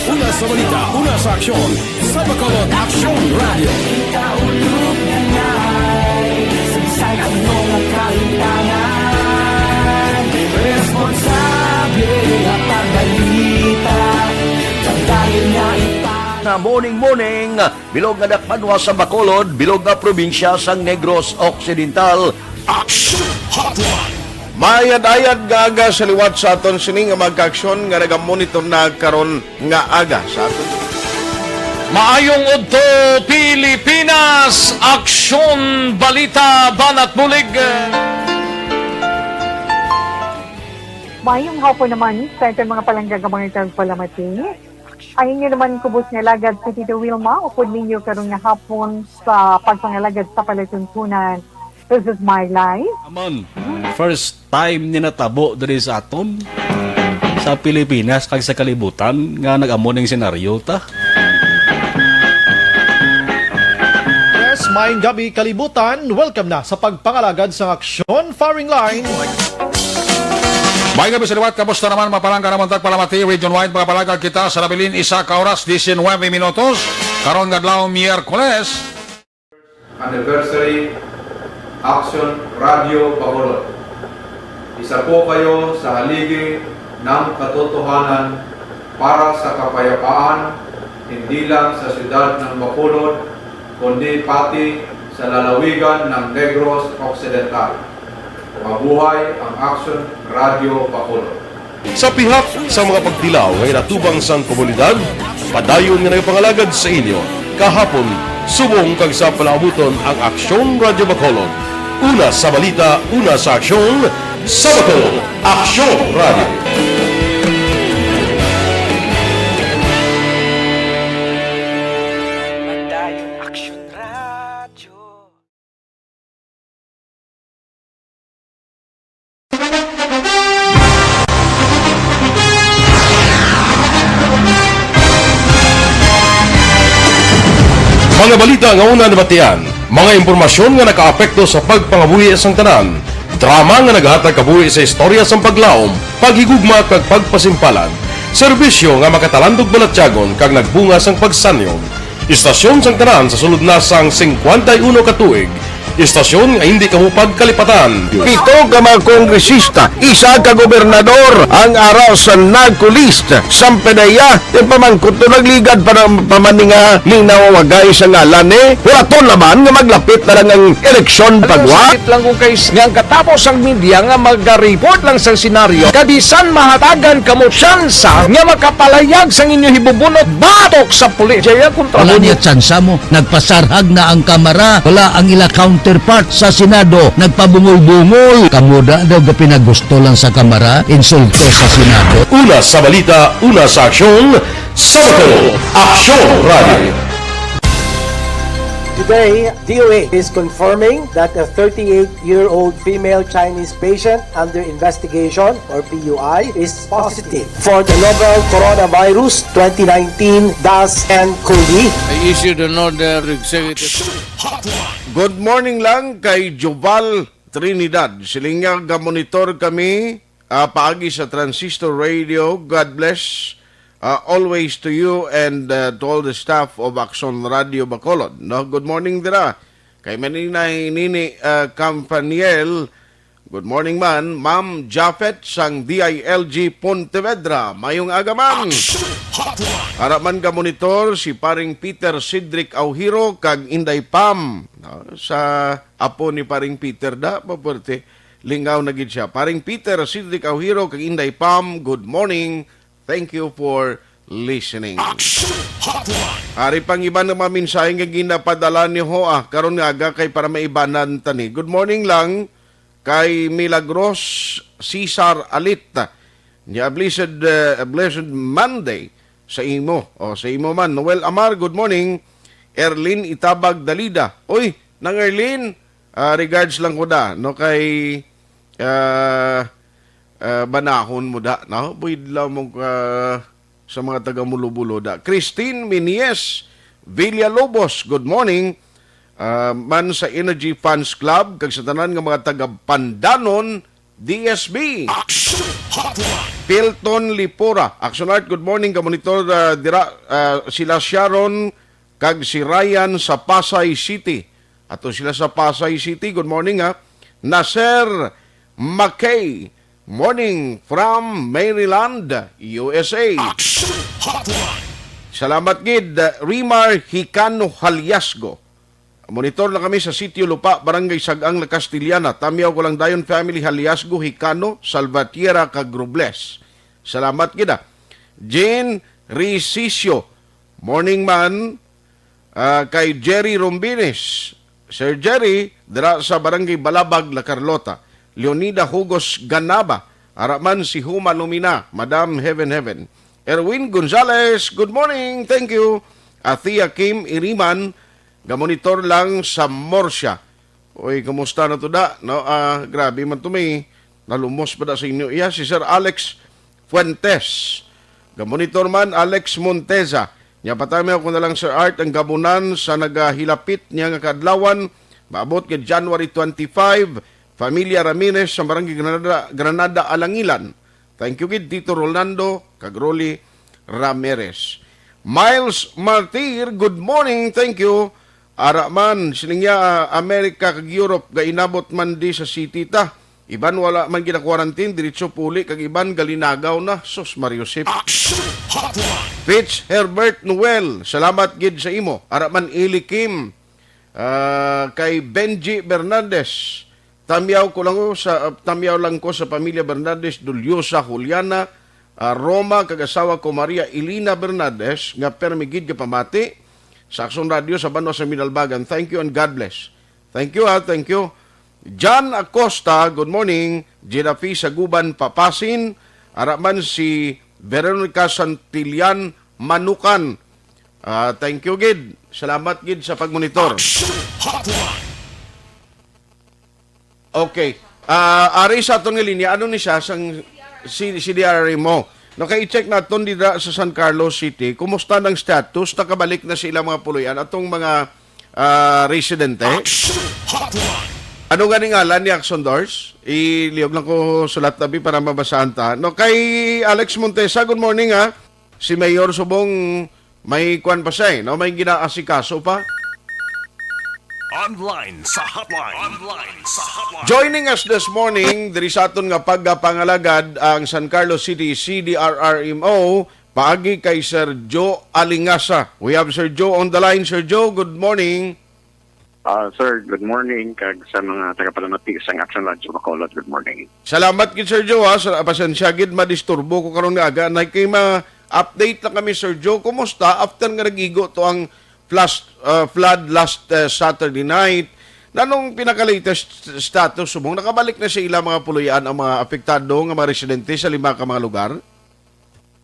Una sa balita, una sa aksyon, sa Bacolod Aksyon Radio. Sa mga kahitangan, responsable nga pagbalita, kag dayon nga ipang- Nga morning, morning, bilog nga dakpanwa sa Bacolod, bilog nga probinsya sang Negros Occidental. Action Hotline. Maayad-ayad nga aga sa liwat sa aton sini nga mga kaaksyon nga nagamonitor na karon nga aga sa aton. Maayong udto, Pilipinas! Aksyon, balita, banat bulig. Mayong hapon naman sa aton mga palangga nga mga tagpalamati. Ang inyo naman kubos nga alagad si Tito Wilma, upod ninyo karon nga hapon sa pagpangalagad sa palatuntunan. This is my life. Aman, first time ni natabo diri sa aton, sa Pilipinas kag sa kalibutan nga nag-amo ning senaryo ta. Yes, maayong gabi, kalibutan. Welcome na sa pagpangalagad sang Aksyon Firing Line. Maayong gabi sa liwat, kamusta naman, mga palangga namon tagpalamati, region-wide, mga palangga kita sa nabilin, isa ka oras, diecinueve minutos, karon nga adlaw, Miyerkules. Anniversary Action Radio Bacolod. Isa po kayo sa haligi ng katotohanan para sa kapayapaan, hindi lang sa siyudad ng Bacolod, kundi pati sa lalawigan ng Negros Occidental. Mabuhay ang Action Radio Bacolod! Sa pihak sa mga pagtilaw nga inatubang sang komunidad, padayon nga nagapangalagad sa inyo kahapon, subong kag sa palaabuton ang Aksyon Radio Bacolod. Una sa balita, una sa aksyon, sa Bacolod, Aksyon Radio. Padayon Aksyon Radio. Mga balita nga una nabatian, mga impormasyon nga nakaapekto sa pagpangabuhi sang tanan, drama nga naghatag kabuhi sa istorya sang paglaom, paghigugma kag pagpasimpalan, serbisyo nga makatalandog balatyagon kag nagbunga sang pagsanyog. Istasyon sang tanan sa sulod na sang singkwenta y uno ka tuig, Istasyon nga hindi kamo pagkalipatan. Pito ka mga kongresista, isa ka gobernador ang ara sa narco list. Sampanaya, ipamangkot to nagligad pa ng pamaninga linaw wagay sa ngalan ni Huraton naman nga maglapit na lang ang eleksyon pagwa. Sakit lang kung kay nga ang katapos ang media nga mag-report lang sa senaryo, kabisan mahatagan kamo tsansa nga makapalayag sang inyo hibubunot batok sa pulis. Jaya kontra Wala mo. Niya tsansa mo. Nagpasarhag na ang Kamara. Wala ang ila counterpart sa Senado. Nagpabungol-bungol. Kamo da daw ga pinagusto lang sa Kamara. Insulto sa Senado. Una sa balita, una sa aksyon, sa Bacolod, Aksyon Radio. Today, D O A is confirming that a thirty-eight-year-old female Chinese patient under investigation, or P U I, is positive for the novel coronavirus twenty nineteen dash N COVID. I issued an order to executive. Good morning lang kay Joval Trinidad. Siling niya, "Gamonitor kami, ah, paagi sa Transistor Radio. God bless, ah, always to you and, ah, to all the staff of Aksyon Radio Bacolod." No? Good morning dira. Kay Maninay Nini, ah, Campaniel, good morning man. Ma'am Japhet sang D I L G Pontevedra, mayong aga man. Ara man ga monitor si paring Peter Cedric Aujiro kag Inday Pam, no, sa apo ni paring Peter da, papuerte. Lingaw na gid siya. Paring Peter Cedric Aujiro kag Inday Pam, good morning. Thank you for listening. Action Hotline. Ari pang iban nga mga mensahe nga ginapadala ni Hoa karon nga aga kay para maibanan tani. Good morning lang kay Milagros Cesar Alit. Niya, blessed, uh, blessed Monday sa imo. O, sa imo man. Noel Amar, good morning. Erlin Itabag Dalida. Oy, nang Erlin, ah, regards lang ko da, no, kay, ah, ah, banahon mo da, no? Buidlaw mo ka sa mga taga Mulo-Bulo da. Christine Minies Villalobos, good morning. Ah, man sa Energy Fans Club, kag sa tanan nga mga taga Pandanon, D S B. Action Hotline. Pilton Lipora, Action Art, good morning, ka monitor, ah, dira, ah, sila Sharon kag si Ryan sa Pasay City. Ato sila sa Pasay City, good morning, ha. Nasir McKay, morning from Maryland, U S A. Action Hotline. Salamat gid, Rimar Hicano Haliasgo. Monitor na kami sa Sitio Lupa, Barangay Sag-ang, La Castellana. Tamyaw ko lang dayon, family Haliasgo, Hicano, Salvatierra, kag Robles. Salamat gid, ah. Jean Ricicio, morning man, ah, kay Jerry Rombines. Sir Jerry, dira sa Barangay Balabag, La Carlota. Leonida Hugos Ganaba, ara man si Huma Lumina, Madam Heaven Heaven. Erwin Gonzalez, good morning, thank you. Athea Kim Iriman, gamonitor lang sa Murcia. Oy, kumusta na to da? No, ah, grabe man to, may nalumos pa da sa inyo. Iya, si Sir Alex Fuentes. Gamonitor man, Alex Monteza. Nya patami ako na lang, Sir Art, ang gabunan sa nagahilapit niya nga kaadlawan, maabot nga January twenty-five, Familia Ramirez sa Barangay Granada, Granada, Alangilan. Thank you gid, Tito Rolando kag Rolly Ramirez. Miles Martir, good morning, thank you. Ara man, siling niya, ah, America kag Europe, gainabot man di sa city ta. Iban wala man gina-quarantine, diretso puli, kag iban galinagaw na. Sus, Mario Sip. Action Hotline. Fitz Herbert Noel, salamat gid sa imo. Ara man, Ili Kim, ah, kay Benji Bernardes. Tamyaw ko lang ko sa, tamyaw lang ko sa pamilya Bernardes, Duliosa, Juliana, ah, Roma, kag asawa ko, Maria Elena Bernardes, nga permi gid nga pamati sa Aksyon Radio sa banwa sa Minalbagan. Thank you and God bless. Thank you, ha. Thank you. John Acosta, good morning. Jirafi sa Guban, Papasin. Ara man si Veronica Santillan, Manukan. Ah, thank you gid. Salamat gid sa pagmonitor. Action Hotline. Okay. Ah, ari sa aton nga linya, ano ni siya sang si, C D R R mo? No, kay i-check naton dira sa San Carlos City, kumusta nang status? Nakabalik na sila mga puloy-an, atong mga, ah, residente? Action Hotline. Ano gani ngalan ni Action Doors? Iliyog lang ko sulat tabi para mabasahan ta. No, kay Alex Montesa, good morning, ha. Si Mayor subong may kwan pa siya, eh, no? May ginaasikaso pa. Online sa hotline. Online sa hotline. Joining us this morning, diri sa aton nga pagpangalagad, ang San Carlos City C D R R M O, paagi kay Sir Joe Alingasa. We have Sir Joe on the line. Sir Joe, good morning. Ah, sir, good morning. Kag sa mga tagapalamati sang Action Radio Bacolod, good morning. Salamat gid, Sir Joe, ha. Sa, pasensya gid, madisturbo ko karon nga aga. Nay kay ma-update lang kami, Sir Joe. Kumusta after nga nag-igo to ang flash, ah, flood last, ah, Saturday night? Nanong pinaka-latest status subong nakabalik na sa ila mga puloy-an ang mga apektado nga mga residente sa lima ka mga lugar?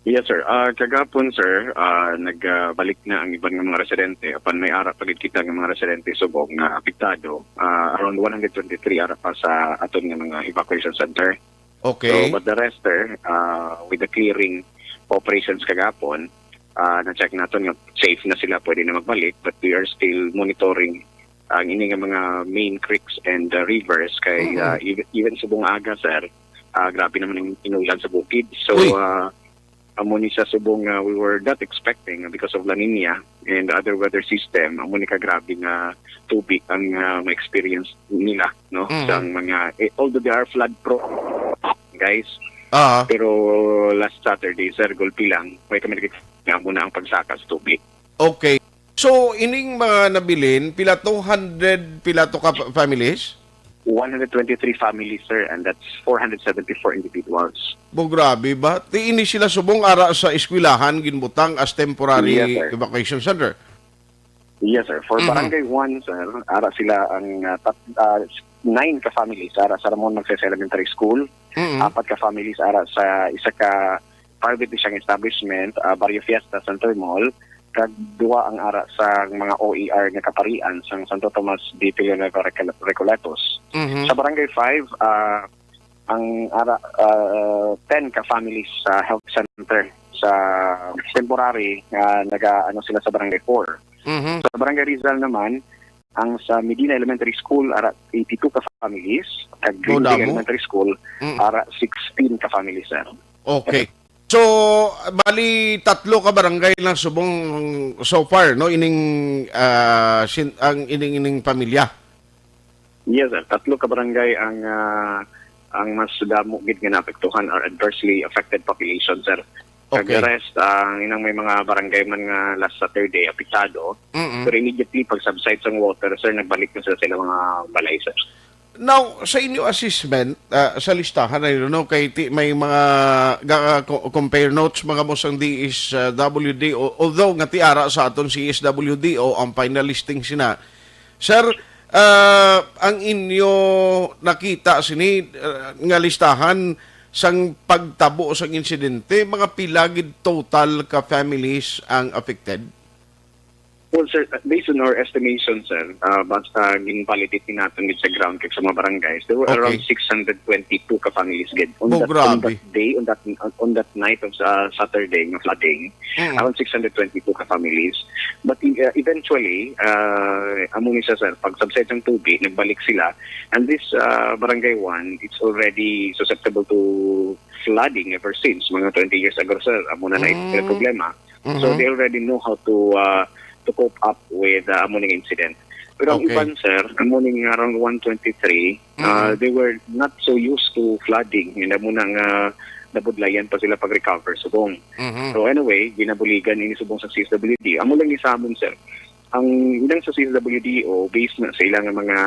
Yes, sir. Ah, kagapon, sir, ah, nagbalik na ang iban nga mga residente. Apan may ara pa gid kita nga mga residente subong nga apektado. Ah, around one hundred twenty-three ara pa sa aton nga mga evacuation center. Okay. So, but the rest, sir, ah, with the clearing operations kagapon, ah, na-check naton nga safe na sila, pwede na magbalik, but we are still monitoring ang ini nga mga main creeks and, ah, rivers kay, Mm-mm. ah, even, even subong aga, sir, ah, grabe naman ang inulan sa bukid. So, Uy. ah, amo ni sa subong nga we were not expecting because of La Nina and other weather system, amo ni ka grabe nga tubig ang, ah, ma-experience nila, no? Mhm. Sang mga, eh, although they are flood prone, guys, Ah. pero last Saturday, sir, gulpi lang, may kami nakita nga amo na ang pagsaka sa tubig. Okay. So, ining mga nabilin, pila to? Hundred, pila to ka fa-, families? One hundred twenty-three families, sir, and that's four hundred seventy-four individuals. Bo, grabe ba? Ti ini sila subong ara sa eskwelahan ginbutang as temporary Yes, sir. evacuation center? Yes, sir. For Mhm. Barangay one, sir, ara sila ang, ah, tat-, ah, nine ka families ara sa Ramon Magsaysay Elementary School, Mhm. apat ka families ara sa isa ka private siyang establishment, ah, Barrio Fiesta Center Mall, kag duwa ang ara sa mga O E R nga kaparian sang Santo Tomas de Villanueva Recol-, Recoletos. Mhm. Sa Barangay five, ah, ang ara, ah, ten ka families sa health center sa temporary nga naga-, ano sila sa Barangay four. Mhm. Sa Barangay Rizal naman, ang sa Medina Elementary School, ara eighty-two ka families, kag Oh, Green Bay damo. Elementary School, Mm. ara sixteen ka families, sir. Okay. So, bali, tatlo ka barangay lang subong so far, no? Ining, ah, sin-, ang ining, ining pamilya. Yes, sir. Tatlo ka barangay ang, ah, ang mas damo gid nga naapektuhan or adversely affected population, sir. Kag Okay. the rest, ang inang may mga barangay man nga last Saturday apektado, Mm-mm. pero immediately pag subside sang water, sir, nagbalik na sila sa ilang mga balay, sir. Now, sa inyo assessment, ah, sa listahan na yun, no, kay ti-, may mga ga-, co-, compare notes, mga boss, ang D S W D O, although nga tiara sa aton C S W D O ang final listing sina. Sir, ah, ang inyo nakita sini, ah, nga listahan sang pagtabo sang insidente, mga pila gid total ka families ang affected? Well, sir, based on our estimation, sir, ah, basta gin-validate ni naton gid sa ground kag sa mga barangays, there were Okay. around six hundred twenty-two ka families gid on Bo, that, on grabe. that day, on that, on that night of, ah, Saturday nga flooding. Mm. Around six hundred twenty-two ka families. But, uh, eventually, ah, amo ni siya, sir, pag subside ang tubig, nagbalik sila. And this, ah, Barangay one, it's already susceptible to flooding ever since, mga twenty years ago, sir. Amo na na Mm. problema. So, Mhm. they already know how to, uh, to cope up with, uh, amo ning incident. Pero ang Okay. iban, sir, amo ning around one twenty-three, uh, Mhm. they were not so used to flooding. And amo na nga nabudlayan pa sila pag-recover subong. Mhm. So, anyway, ginabuligan ini subong sa C S W D. Amo lang ni sa amon, sir. Ang ilang sa C S W D O, based na sa ilang mga,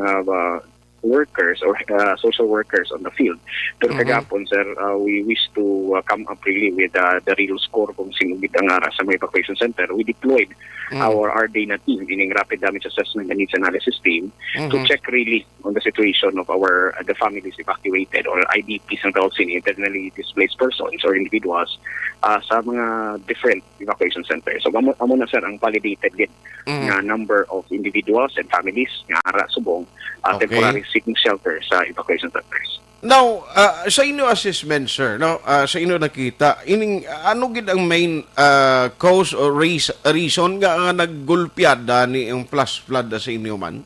uh, workers or, uh, social workers on the field. Pero Mhm. kagapon, sir, uh, we wish to, uh, come up really with, uh, the real score kung sino gid ang ara sa mga evacuation center. We deployed Mhm. our R D na team, ining Rapid Damage Assessment and Needs Analysis team, to Mhm. check really on the situation of our, uh, the families evacuated or I D Ps ang tawag sini, internally displaced persons or individuals, uh, sa mga different evacuation centers. So, amo, amo na, sir, ang validated gid Mhm. nga number of individuals and families nga ara subong, ah, Okay. temporary seeking shelter sa evacuation centers. Now, ah, sa inyo assessment, sir, no, ah, sa inyo nakita, ining, ano gid ang main, ah, cause or rais-, reason nga, nga naggulpiada ni ang flash flood sa inyo man?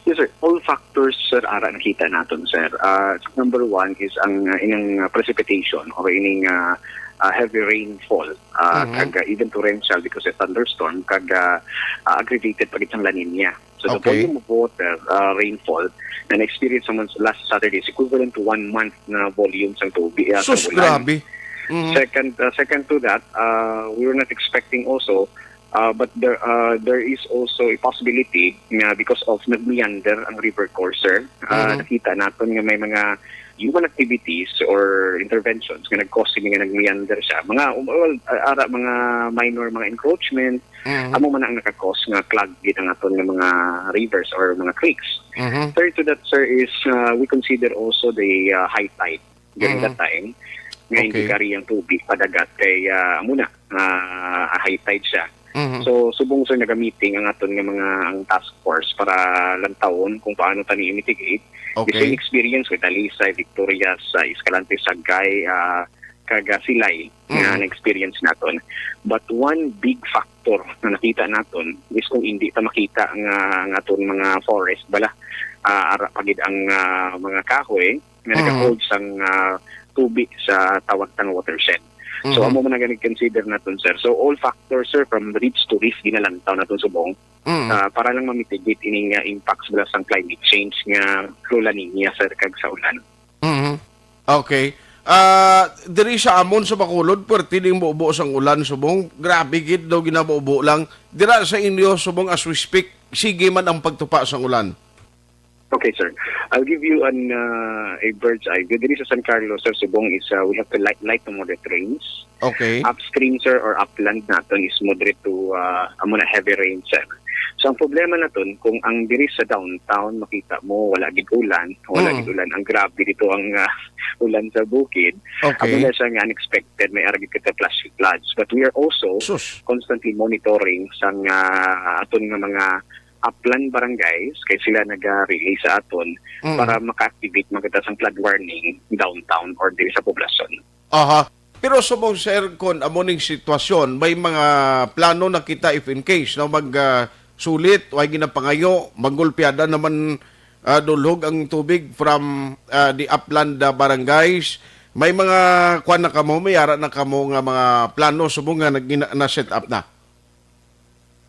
Yes, sir. All factors, sir, ara nakita naton, sir. Ah, number one is ang, ah, ining, ah, precipitation or ining, ah, ah, heavy rainfall, ah, Mhm. kag, ah, even torrential because of thunderstorm, kag, ah, ah, aggravated pa gid sang La Niña. So, the Okay. volume of water, ah, rainfall na na-experience naman sa last Saturday is equivalent to one month na volume sang tubig, ah, sang Sus, ulan. Grabe. Mhm. Second, ah, second to that, ah, we were not expecting also, ah, but there, ah, there is also a possibility nga because of nag-meander ang river course, sir. Ah, Mhm. Nakita naton nga may mga human activities or interventions nga nag-cause sini nga nag-meander siya. Mga, um, well, uh, ara, mga minor, mga encroachment, Mhm. amo man ang naka-cause nga clog gid ang aton nga mga rivers or mga creeks. Mhm. Third to that, sir, is, uh, we consider also the, uh, high tide during Mhm. that time. Nga hindi Okay. kari ang tubig padagat kay, uh, amo na, uh, high tide siya. Mhm. So, subong, sir, naga-meeting ang aton nga mga, ang task force para lantawon kung paano ta ni i-mitigate. The Okay. same experience with Talisay, Victorias, sa Escalante, Sagay, ah, kag, ah, Silay nga Mhm. na-experience naton. But one big factor na nakita naton is kung hindi ta makita nga, nga aton mga forest bala, ah, ara pa gid ang, ah, mga kahoy nga Mhm. nagahold sang, ah, tubig sa tawag ta nga watershed. So, Mhm. amo man ang gani consider naton, sir. So, all factors, sir, from ridge to reef, ginalantaw naton subong, Mhm. ah, para lang ma-mitigate ining, ah, impacts bala sang climate change nga through La Niña, sir, kag sa ulan. Mhm. Okay. Ah, diri sa amon sa Bacolod, puwerte ding bubo sang ulan subong. Grabe gid daw ginabubo lang. Dira sa inyo subong as we speak, sige man ang pagtupa sang ulan. Okay, sir. I'll give you an, uh, a bird's eye view. Diri sa San Carlos, sir, subong is, uh, we have the light, light to moderate rains. Okay. Upstream, sir, or upland naton is moderate to, uh, amo na, heavy rain, sir. So, ang problema naton, kung ang diri sa downtown, makita mo, wala gid ulan, wala Mm. gid ulan. Ang grabe dito ang, uh, ulan sa bukid. Okay. Amo na siya nga unexpected, may ara gid kita flash floods. But we are also Sus. constantly monitoring sang, uh, aton nga mga upland barangays, kay sila naga-relay sa aton Mm. para maka-activate man kita sang flood warning downtown or diri sa poblasyon. Aha. Pero subong, sir, kon amo ning sitwasyon, may mga plano na kita if in case, no, mag, ah, sulit, way ginapangayo, manggulpiada naman, ah, dulhog ang tubig from, ah, the upland, ah, barangays. May mga kuwan na kamo, may ara na kamo nga mga plano subong nga nag-, gina-, na-set up na?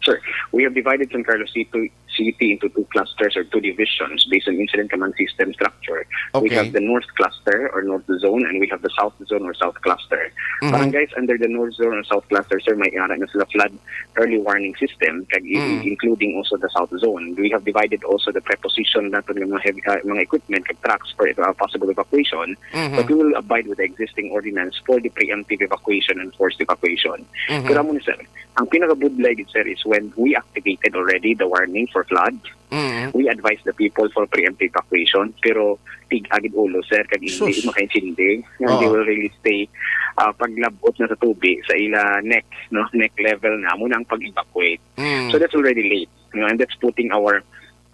Sir, we have divided San Carlos City, City into two clusters or two divisions based on incident command system structure. We Okay. have the north cluster or north zone, and we have the south zone or south cluster. Mhm. Barangays under the north zone or south cluster, sir, may ara na sila flood early warning system, kag i-, Mm. including also the south zone. We have divided also the preposition naton nga mga heavy, uh, mga equipment kag trucks for, uh, possible evacuation, Mhm. but we will abide with the existing ordinance for the preemptive evacuation and forced evacuation. Mhm. Pero amo ni, sir, ang pinakabudlay gid, sir, is when we activated already the warning for flood, Mm. we advise the people for preemptive evacuation, pero tig-a gid ulo, sir, kag hindi Sus. makaintindi. Nga they Oo. will really stay, ah, paglab-ot na sa tubig, sa ila neck, no, neck level na, amo na ang pag-evacuate. Mm. So that's already late, you know, and that's putting our,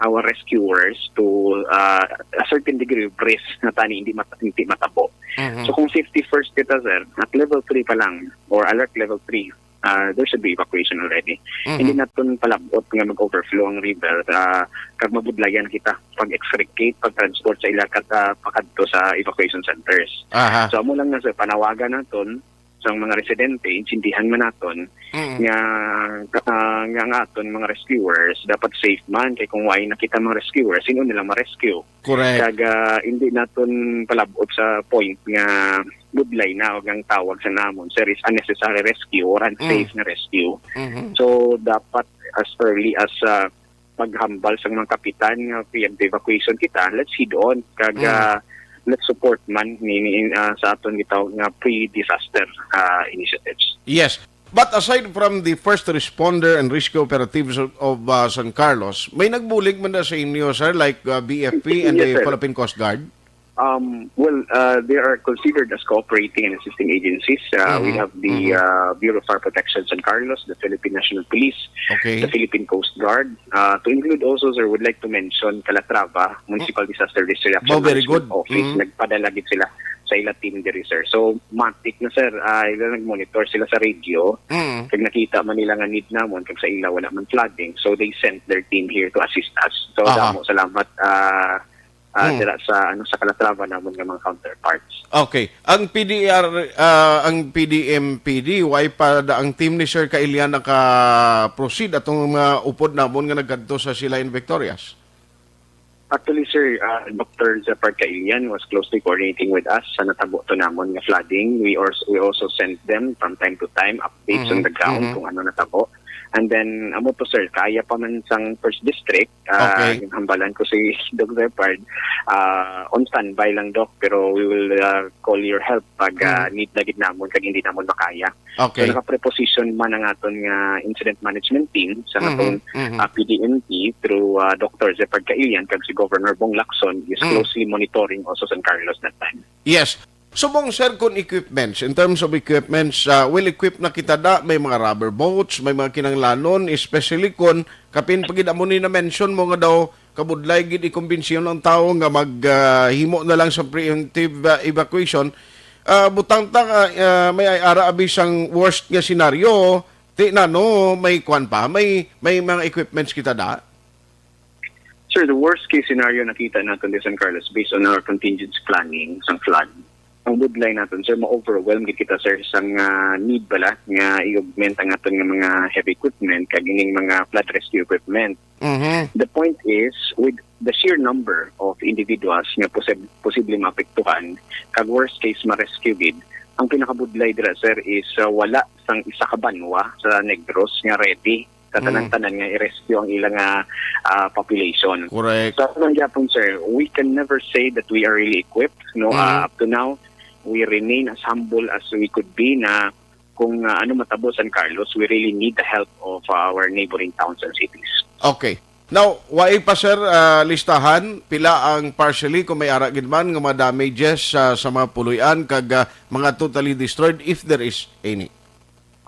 our rescuers to, ah, a certain degree of risk na tani hindi mat-, hindi matabo. Mhm. So kung safety first kita, sir, at level three pa lang, or alert level three, ah, there should be evacuation already. Mhm. Hindi naton palab-ot nga mag-overflow ang river, ah, kag mabudlayan kita pag-extricate, pag-transport sa ila kat-, ah, pakadto sa evacuation centers. Aha. So, amo lang na, sir, panawagan naton sa mga residente, intindihan man naton Mhm. nga, ah, nga ang aton mga rescuers dapat safe man, kay kung way na kita mga rescuers, sino nila ma-rescue? Correct. Kag, ah, hindi naton palab-ot sa point nga budlay na og ang tawag sa namon, sir, is unnecessary rescue or unsafe Mm. na rescue. Mhm. So, dapat as early as, ah, paghambal sa mga kapitan nga preemptive evacuation kita, let's heed on. Kag, Mm. ah, let's support man ni, ni, ah, sa aton gitawag nga pre-disaster, ah, initiatives. Yes. But aside from the first responder and rescue operatives of, of, uh, San Carlos, may nagbulig man na sa inyo, sir, like, uh, B F P and Yes, the sir. Philippine Coast Guard? Um, well, uh, they are considered as cooperating and assisting agencies. Uh, we Mhm. have the, Mhm. uh, Bureau of Fire Protection San Carlos, the Philippine National Police, Okay. the Philippine Coast Guard. Uh, to include also, sir, would like to mention Calatrava Municipal Disaster Risk Reaction Oh, very Management good. Office. Mhm. Nagpadala gid sila sa ila team diri, sir. So, matik na, sir, ah, ila nag-monitor sila sa radio. Mm. Kag nakita man nila nga need namon, kag sa ila wala man flooding. So, they sent their team here to assist us. So, Aha. damo salamat, ah, ah, Hmm. dira sa, ano, sa Calatrava namon nga mga counterparts. Okay. Ang P D R, ah, ang P D M P D, why pa da ang team ni Sir Kailian naka-proceed atong mga upod namon nga nagkadto sa Silayan Victorias? Actually, sir, uh, Doctor Zepard Kailian was closely coordinating with us sa natabo to namon nga flooding. We also, we also sent them from time to time updates on Mhm, the ground mhm. kung ano natabo. And then, amo to, sir, kaya pa man sang first district, uh, Okay. yung hambalan ko si Doc Zepard, uh, on standby lang, Doc, pero we will, uh, call your help pag, uh, Mm. need na gid namon kag hindi namon makaya. Okay. So, naka-preposition man ang aton nga incident management team sa Mhm, aton, mhm. ah, P D M P through, ah, Doctor Zepard Kailian kag si Governor Bong Lacson is Mm. closely monitoring also San Carlos that time. Yes. Subong, sir, kung equipments, in terms of equipments, ah, well equipped na kita da, may mga rubber boats, may mga kinanglanon, especially kung kapin pa gid amo ni na-mention mo nga daw kabudlay gid ikumbinsiyon ang tawo nga mag, ah, himo na lang sa preemptive, ah, evacuation. Ah, butang ta nga, ah, may ay ara abi sang worst nga senaryo, ti na, no, may kwan pa, may, may mga equipments kita da? Sir, the worst case scenario nakita naton di San Carlos based on our contingency planning sang flood. Ang budlay naton, sir, ma-overwhelm gid kita, sir, sang, ah, need bala nga i-augment ang aton nga mga heavy equipment kag ining mga flood rescue equipment. Mhm. The point is, with the sheer number of individuals nga posib-, posible maapektuhan, kag worst case, ma-rescue gid, ang pinakabudlay dira, sir, is, uh, wala sang isa ka banwa sa Negros nga ready sa Mm. tanan-tanan nga i-rescue ang ilang, uh, uh, population. Correct. So, man gyapon, sir, we can never say that we are really equipped. No, Mm. uh, up to now, we remain as humble as we could be na kung, ah, ano matabo San Carlos, we really need the help of our neighboring towns and cities. Okay. Now, wai pa, sir, ah, listahan pila ang partially, kung may ara gid man, nga mga damages, ah, sa mga puloy-an kag, ah, mga totally destroyed, if there is any?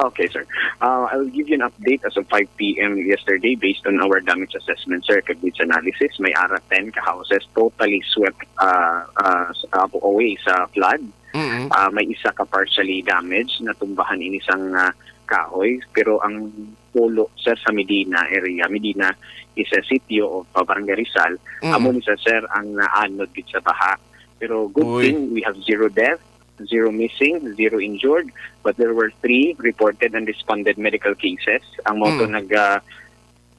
Okay, sir. Uh, I will give you an update as of five p m yesterday based on our damage assessment, sir, kag with analysis. May ara ten ka houses totally swept, uh, uh, s-, uh, away sa flood. Mm-mm. Ah, may isa ka partially damaged, natumbahan ini sang, ah, kahoy, pero ang pulo, sir, sa Medina area, Medina is a sitio of, ah, Barangay Rizal. Mm. Amo ni sa, sir, ang naanod gid sa baha. Pero good Uy. thing, we have zero death, zero missing, zero injured, but there were three reported and responded medical cases. Ang mga to Mm. nag, ah,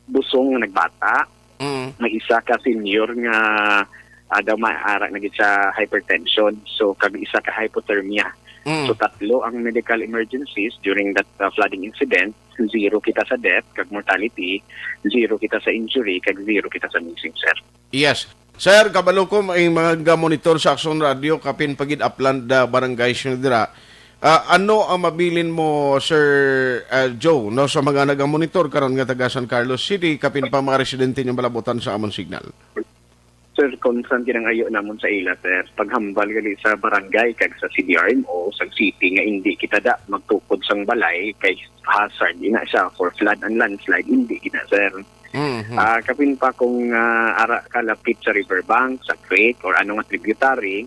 busong nga nagbata, Mm. may isa ka senior nga, ah, daw maarak na gid sa hypertension. So, kag isa ka hypothermia. Mm. So, tatlo ang medical emergencies during that, uh, flooding incident. Zero kita sa death kag mortality, zero kita sa injury, kag zero kita sa missing, sir. Yes. Sir, kabalo ko may mga ga-monitor sa Aksyon Radio, kapin pa gid upland, ah, barangays nga dira. Ah, ano ang mabilin mo, Sir, ah, Joe, no, sa mga nagamonitor karon nga taga San Carlos City, kapin pa mga residente nga malabutan sa amon signal? Sir, kung saan ginangayo namon sa ila, sir, paghambal gali sa barangay kag sa C D R M O sa city nga hindi kita da magtukod sang balay kay hazard ina siya for flood and landslide, hindi gina, sir. Mhm. Ah, kapin pa kung, ah, ara ka lapit sa riverbank, sa creek, or ano nga tributary,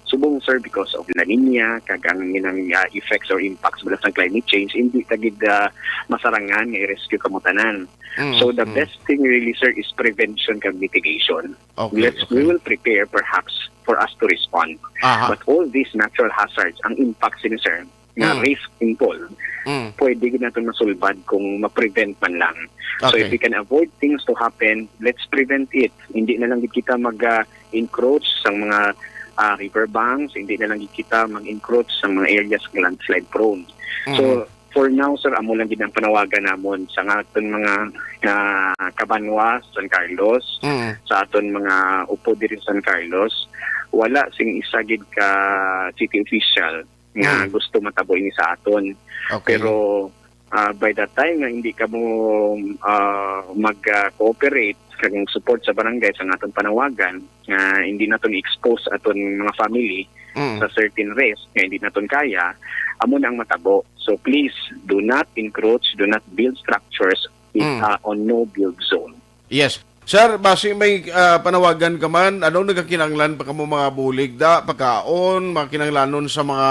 subong, sir, because of La Niña, kag ang inang, ah, effects or impacts bala sang climate change, hindi ta gid, ah, masarangan nga i-rescue kamo tanan. Mm, So, the mm. best thing really, sir, is prevention kag mitigation. Okay, Let's, okay. we will prepare perhaps for us to respond. Aha. But all these natural hazards, ang impact sini, sir, nga Mm. risk involved, Mm. pwede gid naton masulbad kung ma-prevent man lang. So, Okay. if we can avoid things to happen, let's prevent it. Hindi na lang gid kita mag, ah, encroach sa mga, ah, river banks, hindi na lang gid kita mag-encroach sa mga areas nga landslide prone. So, Mhm. for now, sir, amo lang gid ang panawagan namon sa aton mga, ah, kabanwa sa San Carlos, Mm. sa aton mga upod diri sa San Carlos. Wala sing isa gid ka city official nga Mm. gusto matabo ini sa aton. Okay. Pero, ah, by the time nga hindi kamo, ah, mag, ah, cooperate kag support sa barangay sa aton panawagan, nga hindi naton i-expose aton mga family Mm. sa certain risk nga hindi naton kaya, amo na ang matabo. So please, do not encroach, do not build structures with, Mm. ah, on no build zone. Yes. Sir, basi may, ah, panawagan ka man, ano nagakinahanglan pa kamo mga bulig da, pagkaon, mga kinahanglanon sa mga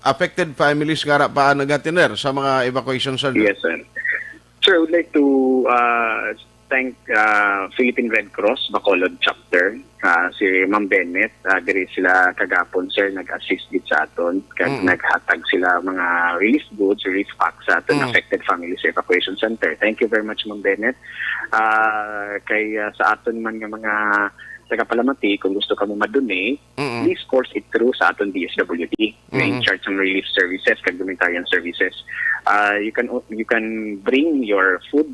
affected families nga ara pa nagatiner sa mga evacuation center? Yes, sir. Sir, I would like to, uh, thank uh, Philippine Red Cross Bacolod Chapter. Uh, si Ma'am Bennett, uh, diri sila kagapon, sir, nag-assist gid sa aton kag Mm. naghatag sila mga relief goods, relief packs sa aton Mm. affected families evacuation center. Thank you very much, Ma'am Bennett. Uh, kay uh, sa aton man nga mga taga-Palamati, kung gusto kamo ma-donate, Mm. please force it through sa aton D S W D, nga in Mm. charge ng relief services kag humanitarian services. Uh, you can o- you can bring your food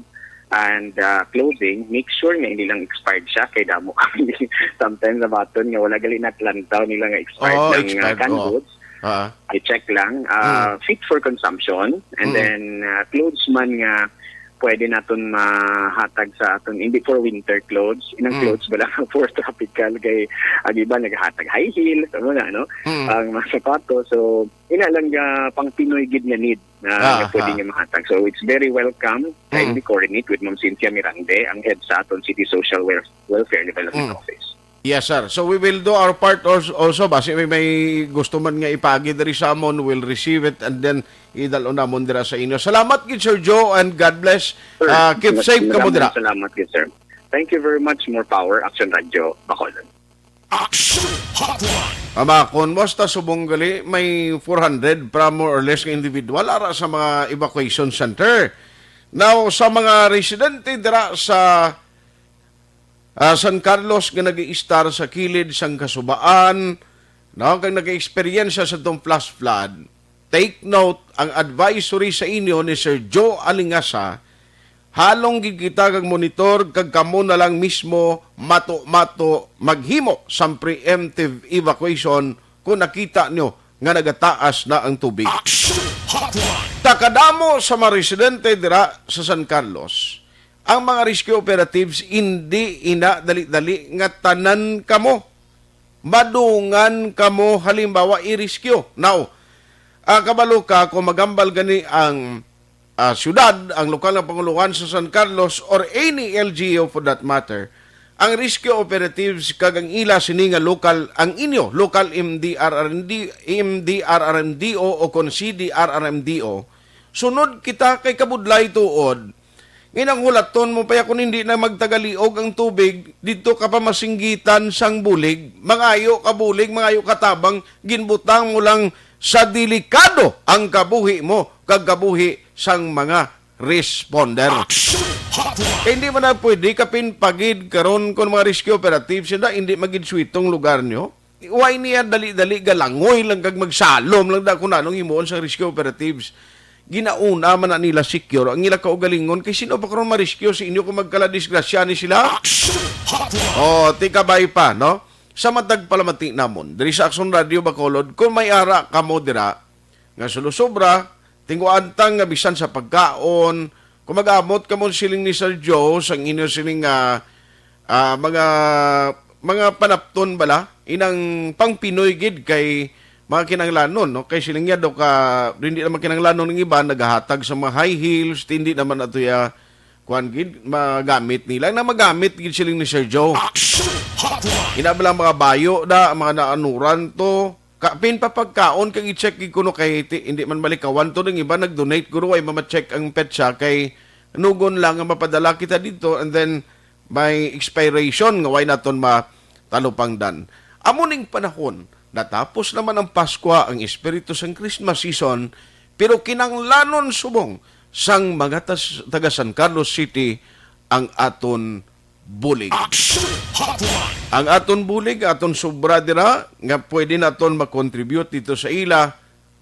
and uh, clothing. Make sure nga hindi lang expired siya, kay damo kami sometimes nabaton nga wala gali na, lantaw nila nga expired Oo, lang uh, expired, canned oo. goods. Ah. I-check lang, uh, Mm. fit for consumption, and Mm. then uh, clothes man nga pwede naton mahatag sa aton, hindi for winter clothes, inang Mm. clothes ba lang for tropical, kay ang iba naghatag high heels, ano na, no? Mm. Ang mga sapatos. So, ina lang nga pang Pinoy gid nga need na, Ah, nga pwede ah. niya mahatag. So, it's very welcome. Mm. Kindly coordinate with Ma'am Cynthia Mirande, ang head sa aton City Social Wel- Welfare Development Mm. Office. Yes, sir. So, we will do our part als- also. Basi may, may gusto man nga ipagi diri sa amon, we'll receive it and then idalon namon dira sa inyo. Salamat gid, Sir Joe, and God bless. Sir, Ah, keep safe kamo maraming dira. Salamat gid, sir. Thank you very much. More power, Action Radio, Bacolod. Action Hotline. Ama, kung basta subong gali, may four hundred pra more or less nga individual ara sa mga evacuation center. Now, sa mga residente dira sa, ah, San Carlos nga nag-iistar sa kilid sang kasubaan, no, kag nag-eksperyensya sa tong flash flood, take note, ang advisory sa inyo ni Sir Joe Alingasa, halong gid kita kag monitor, kag kamo na lang mismo mato-mato maghimo sang preemptive evacuation kung nakita nyo nga nagataas na ang tubig. Action Hotline. Takadamo sa mga residente dira sa San Carlos, ang mga rescue operatives hindi ina dali-dali nga tanan kamo madungan kamo, halimbawa, i-rescue. Now, ah, kabalo ka, kung magambal gani ang, ah, syudad, ang lokal nga panguluhan sa San Carlos, or any L G U for that matter, ang rescue operatives kag ang ila sini nga lokal, ang inyo, lokal M D R R M D, M D R R M D O o kon C D R R M D O, sunod kita kay kabudlay tuod. Nginang hulaton mo pa ya kung hindi na magtagaliog ang tubig didto ka pamasinggitan sang bulig, mangayo ka bulig, mangayo ka tabang, ginbutang mo lang sa delikado ang kabuhi mo kag kabuhi sang mga responder. Action Hotline. Kay hindi man na pwede kapin pagid karon kon mga rescue operatives, hindi, hindi magid suwitong lugar nyo. Why niya dali-dali galangoy lang kag magsalom lang da kung anong himuon sa rescue operatives? Ginauna man na nila secure ang ila kaugalingon, kay sino pa karon ma-rescue sa inyo kung magkala disgrasya ni sila? Action Hotline. Oh, tikabay pa, no? Sa matag palamati namon, diri sa Action Radio Bacolod, kung may ara kamo dira, nga sulusubra, tinguantang nga bisan sa pagkaon, kung mag-amot kamo siling ni Sir Joe, sang inyo siling nga, ah, mga, mga panapton bala, inang pang Pinoy gid kay mga kinanglanon, no? Kay siling niya, do ka, hindi naman kinanglanon ng iba, naghahatag sa mga high heels, hindi naman ato ya, kuan gid, magamit nila. Na magamit gid siling ni Sir Joe. Action Hotline. Ina bala mga bayo da, mga naanuran to, Kapin pa pagkaon kag i-check gid kuno kay ti-, hindi man malikawan to, ning iba nag-donate guro, way mama-check ang petsa kay nugon lang nga mapadala kita dito and then may expiration nga way naton matalupangdan. Amo ning panahon, natapos naman ang Paskwa, ang espiritu sang Christmas season, pero kinanglanon subong sang mga tas-, taga San Carlos City ang aton bulig. Action Hotline. Ang aton bulig, aton sobra dira, nga pwede naton ma-contribute dito sa ila,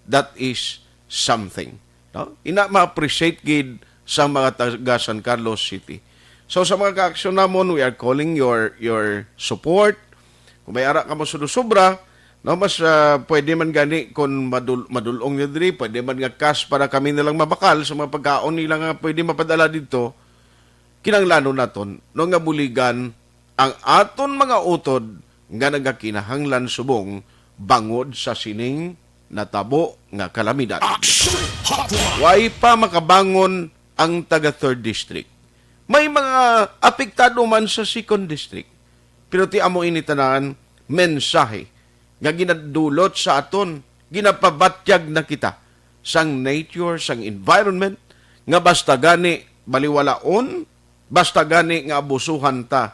that is something. No? Ina ma-appreciate gid sa mga taga San Carlos City. So sa mga ka-action namon, we are calling your your support. Kung may ara ka mo sobra, no, mas ah, pwede man gani kung madul madulong nyo diri, pwede man nga cash para kami nilang mabakal sa mga pagkaon nila nga pwede mapadala dito. Kinahanglanon naton, no, nga buligan ang aton mga utod nga nagakinahanglan subong bangod sa sining natabo nga kalamidad. Action Hotline. Way pa makabangon ang taga Third District. May mga apektado man sa Second District. Pero ti amo ini tanan mensahe nga ginadulot sa aton, ginapabatyag na kita sang nature, sang environment, nga basta gani baliwalaon, Basta gani nga abusuhan ta,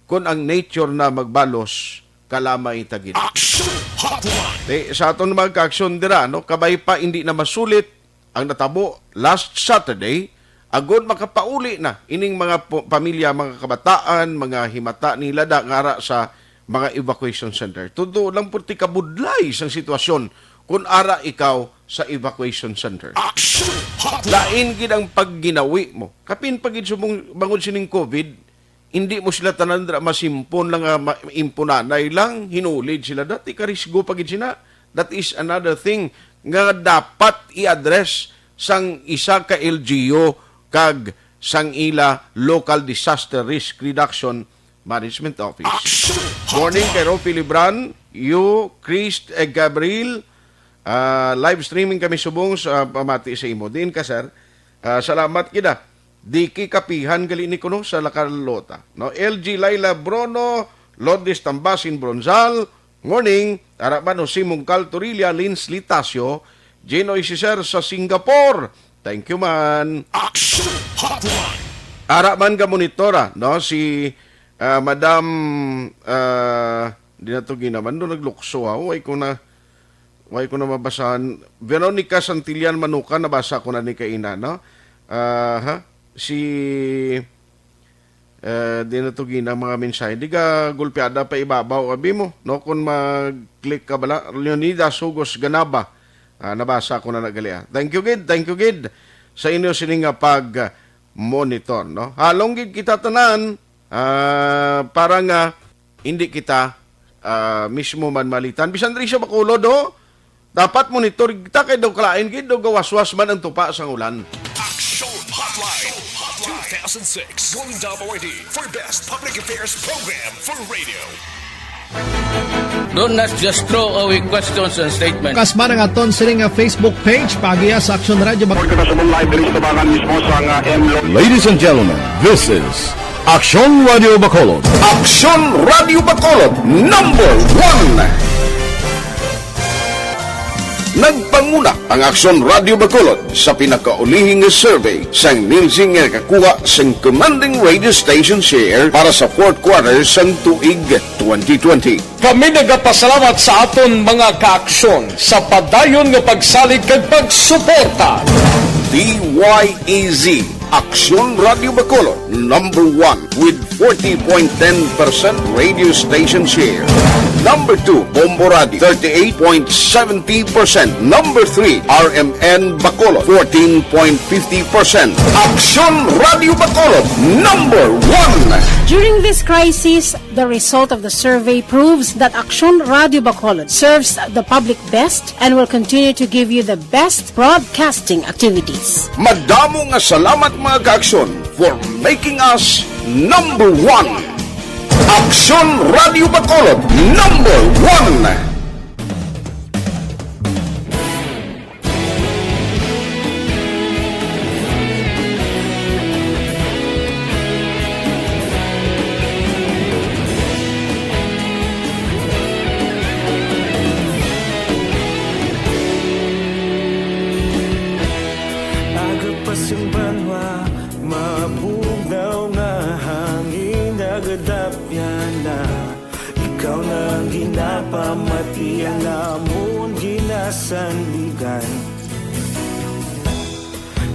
kun ang nature na magbalos, kalamay ta gid. Action Hotline! Di, sa aton mga kaaksyon dira, no, kabay pa hindi na masulit ang natabo last Saturday, agod makapauli na ining mga po-, pamilya, mga kabataan, mga himata nila da nga ara sa mga evacuation center. Tudo lang, purti kabudlay sang sitwasyon kun ara ikaw sa evacuation center. Action Hotline! Lain gid ang pagginawi mo. Kapin pa gid subong bangod sining COVID, hindi mo sila tanan dira masimpon lang nga ma-, impunanay lang, hinulid sila. Dati karisgo pa gid sina. That is another thing nga dapat i-address sang isa ka L G U kag sang ila Local Disaster Risk Reduction Management Office. Action Morning kay Ropi Libran, you, Chris, eh, Gabriel. Ah, live streaming kami subong sa pamati sa imo. Diin ka, sir? Ah, salamat gid, ah. Diki kapihan gali ni kuno sa Lakalota, no? L G Laila Brono, Lourdes Tambasin Bronzal, morning. Ara man Jose Mungkal Torilla, Lins Litacio, Ginoy Siser sa Singapore. Thank you man. Action Hotline! Ara man ga monitora, no? Si, ah, Madam, ah, di na to ginaman, do naglukso, ha? Way ko na, way ko na mabasahan. Veronica Santillan Manuka, nabasa ko na ni kaina, no? Ah, ha? Si, eh, di na to gina mga mensahe. Di ka gulpiada pa ibabaw, abi mo, no? Kung mag-click ka bala, Leonidas Hugos Ganaba. Ah, nabasa ko na nagali, ah. Thank you gid, thank you gid sa inyo sini nga pag-monitor, no? Halong gid kita tanan, ah, para nga hindi kita, ah, mismo man malitan. Bisan diri sa Bacolod, oh, dapat monitor kita kay daw kalain gid, daw gawaswas man ang tupa sang ulan. Action Hotline, two thousand six Golden Dome Awardee for Best Public Affairs Program for Radio. Do not just throw away questions and statements. Kasman ang aton sini nga Facebook page, paagiya sa Aksyon Radyo Bac- Pagkita sa mong live diri sa tabangan mismo sa nga M Lo- Ladies and gentlemen, this is Aksyon Radyo Bacolod. Aksyon Radyo Bacolod, number one. Nagpanguna ang Aksyon Radyo Bacolod sa pinakaulihing nga survey sang Nielsen nga nakakuha sang commanding radio station share para sa fourth quarter sang tuig twenty twenty. Kami nagapasalamat sa aton mga kaaksyon sa padayon nga pagsalig kag pagsuporta. D Y E Z, Aksyon Radyo Bacolod, number one with forty point ten percent radio station share. Number two, Bombo Radio, thirty-eight point seventy percent. Number three, R M N Bacolod, fourteen point fifty percent. Aksyon Radyo Bacolod, number one. During this crisis, the result of the survey proves that Aksyon Radyo Bacolod serves the public best and will continue to give you the best broadcasting activities. Madamo nga salamat, mga kaaksyon, for making us number one. Aksyon Radyo Bacolod, number one. Aga pa sing banwa, mabugnaw nga hangin, nagadapyan na. Ikaw na ang ginapamati, ang amon ginasandigan.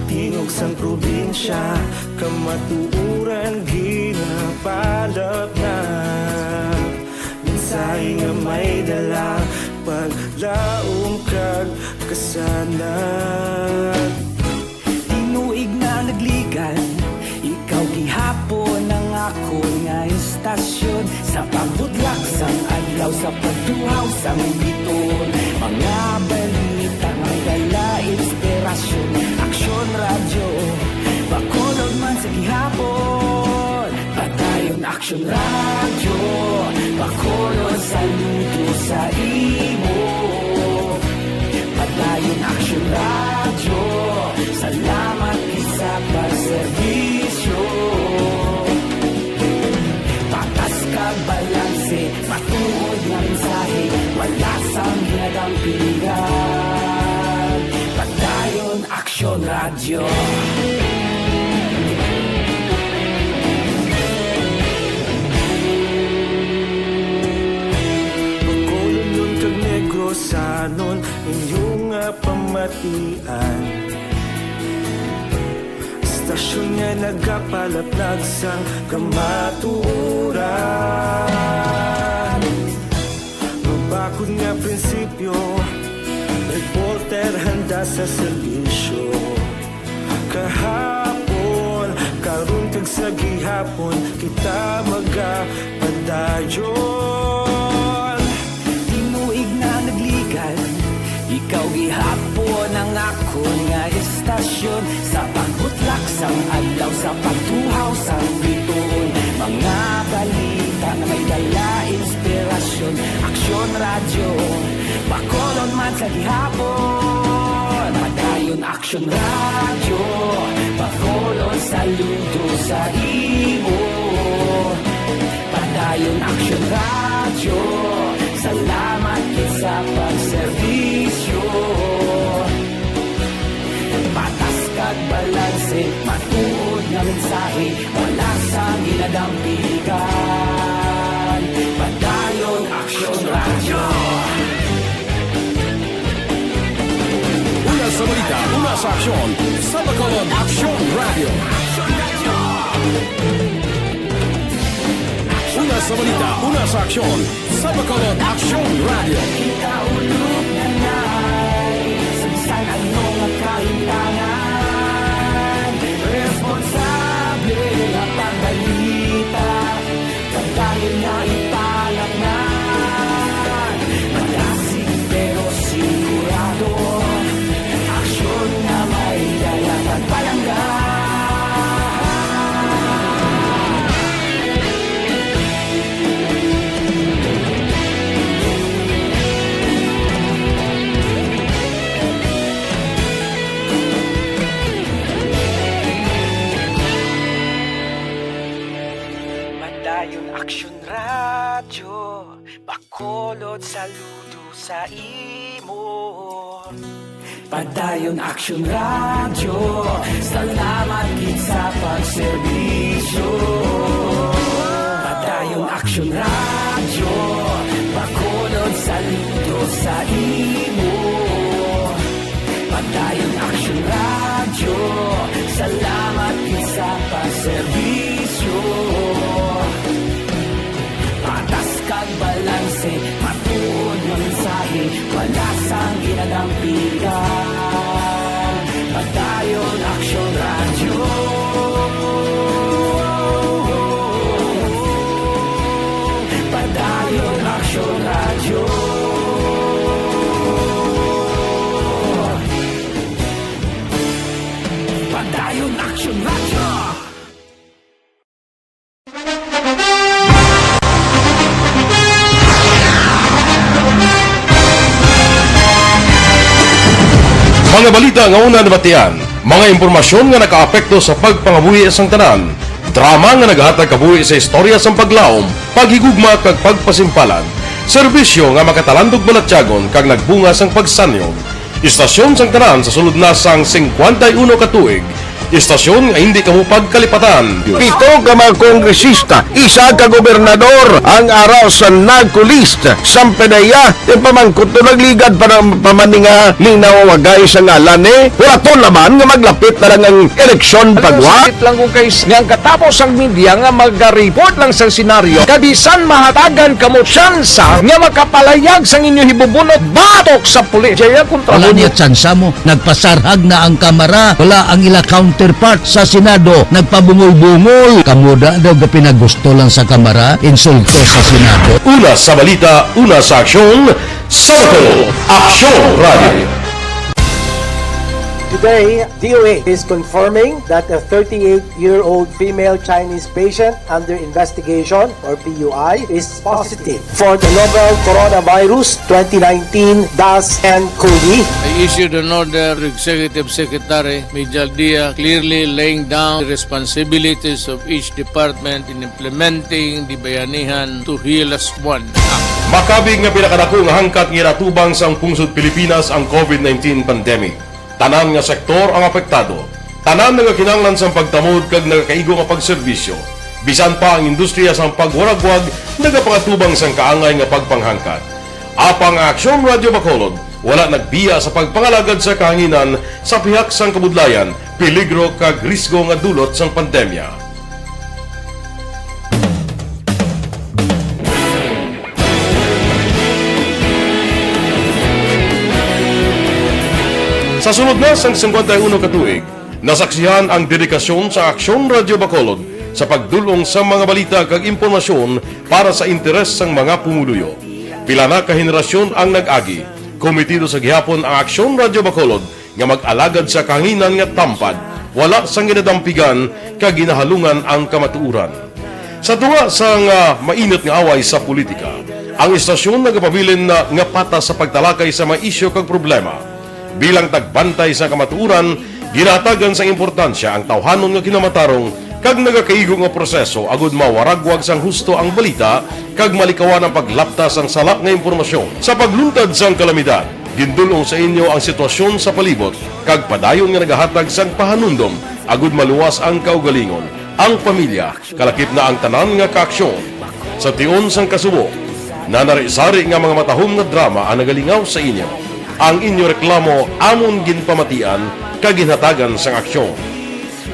Tingog sang probinsya, kamatuoran ginapalapnap. Mensahe nga may dala, paglaom kag kasanag. Tinuig na nagligan, ikaw gihapon ang akon nga istasyon. Sa pagbudlak sang adlaw, sa pagduhaw sang biton, mga balita nga dala inspirasyon. Aksyon Radyo Bacolod man sa gihapon. Padayon Aksyon Radyo Bacolod, saludo sa imo. Padayon Aksyon Radyo, salamat gid sa pagserbisyo. Patas kag balanse, matuod nga mensahe, wala sang ginadampingan. Padayon Aksyon Radyo. Anon inyo nga pamatian, istasyon nga nagapalaplag sang kamatuoran. Mabakod nga prinsipyo, reporter handa sa serbisyo. Kahapon, karon kag sa gihapon, kita magapadayon. Tinuig na nagligad, ikaw gihapon ang akon nga istasyon. Sa pagbutlak sang adlaw, sa pagtuhaw sang bituon, mga balita nga may dala inspirasyon. Aksyon Radyo, Bacolod man sa gihapon. Padayon Aksyon Radyo, Bacolod, saludo sa imo. Padayon Aksyon Radyo, salamat gid sa pagserbisyo. Patas kag balanse, matuod nga mensahe, wala sang ginadampigan. Padayon Aksyon Radyo. Una sa balita, una sa aksyon, sa Bacolod Aksyon Radyo. Una sa balita, una sa aksyon, sa Bacolod Aksyon Radyo. Kita ulog na nai, sa bisan ano nga kahitangan, responsable nga pagbalita. Padayon nga ipalaknag, madasig pero sigurado, aksyon nga may dala kag palangga. Padayon Aksyon Radyo, Bacolod, saludo sa imo. Padayon Aksyon Radyo, salamat gid sa pagserbisyo. Padayon Aksyon Radyo, Bacolod, saludo sa imo. Padayon Aksyon Radyo, salamat gid sa pagserbisyo. Patas kag balanse, matuod nga mensahe, wala sang ginadampigan. Padayon Aksyon Radyo. Padayon Aksyon Radyo. Padayon Aksyon Radyo. Mga balita nga una nabatian, mga impormasyon nga nakaapekto sa pagpangabuhi sang tanan, drama nga nagahatag kabuhi sa istorya sang paglaom, paghigugma kag pagpasimpalan, serbisyo nga makatalandog balatyagon kag nagbunga sang pagsanyog. Istasyon sang tanan sa sulod na sang singkwenta y uno ka tuig. Istasyon nga hindi kamo pagkalipatan. Pito ka mga kongresista, isa ka gobernador ang ara sa NAGCO list. Sampe na iya, yung pamangkot to nagligad pa ng pamaninga ning nawawagay sa ngalan ni. Hulaton naman nga maglapit na lang ang eleksyon pagwa. Sakit lang kung kay nga ang katapos ang media nga magaripot lang sa senaryo. Kabisan mahatagan kamo tsansa nga makapalayag sang inyo hibubunot batok sa pulis. Jaya kontra Wala mo. Niya tsansa mo. Nagpasarhag na ang Kamara. Wala ang ila counterpart sa Senado. Nagpabungol-bungol. Kamo da daw gapinagusto lang sa Kamara. Insulto sa Senado. Una sa balita, una sa aksyon, sa Bacolod Aksyon Radio. Today, D O A is confirming that a thirty-eight-year-old female Chinese patient under investigation, or P U I, is positive for the novel coronavirus twenty nineteen dash N COVID. I issued an order to Executive Secretary Mijal Dia, clearly laying down the responsibilities of each department in implementing the Bayanihan to Heal As One Act. Makabig nga pinakadako nga hangkat nga ginatubang sang pungsod Pilipinas ang COVID nineteen pandemic. Tanan nga sektor ang apektado. Tanan nagakinahanglan sang pagtamod kag nagakaigo nga pagserbisyo. Bisan pa ang industriya sang pagwaragwag nagapangatubang sang kaangay nga pagpanghangkat. Apang ang Aksyon Radyo Bacolod wala nagbiya sa pagpangalagad sa kahanginan sa pihak sang kabudlayan, peligro kag risgo nga dulot sang pandemya. Sa sulod na sang singkwenta y uno ka tuig, nasaksihan ang dedikasyon sa Aksyon Radyo Bacolod sa pagdul-ong sa mga balita kag impormasyon para sa interes sang mga pumuluyo. Pila na ka henerasyon ang nag-agi, komitido sa gihapon ang Aksyon Radyo Bacolod nga mag-alagad sa kahanginan nga tampad, wala sang ginadampigan kag ginahalungan ang kamatuoran. Sa tunga sang, ah, mainit nga away sa politika, ang istasyon nagapabilin na nga patas sa pagtalakay sa mga isyu kag problema. Bilang tagbantay sa kamatuoran, ginahatagan sang importansya ang tawhanon nga kinamatarong kag nagakaigo nga proseso agud mawaragwag sang husto ang balita kag malikawan ang paglapta sang sala nga impormasyon. Sa pagluntad sang kalamidad, gindul-ong sa inyo ang sitwasyon sa palibot kag padayon nga nagahatag sang pahanumdom agud maluwas ang kaugalingon, ang pamilya, kalakip na ang tanan nga kaaksyon. Sa tion sang kasubo, nanari-sari nga mga matahom nga drama ang nagalingaw sa inyo. Ang inyo reklamo amon ginpamatian kag ginhatagan sang aksyon.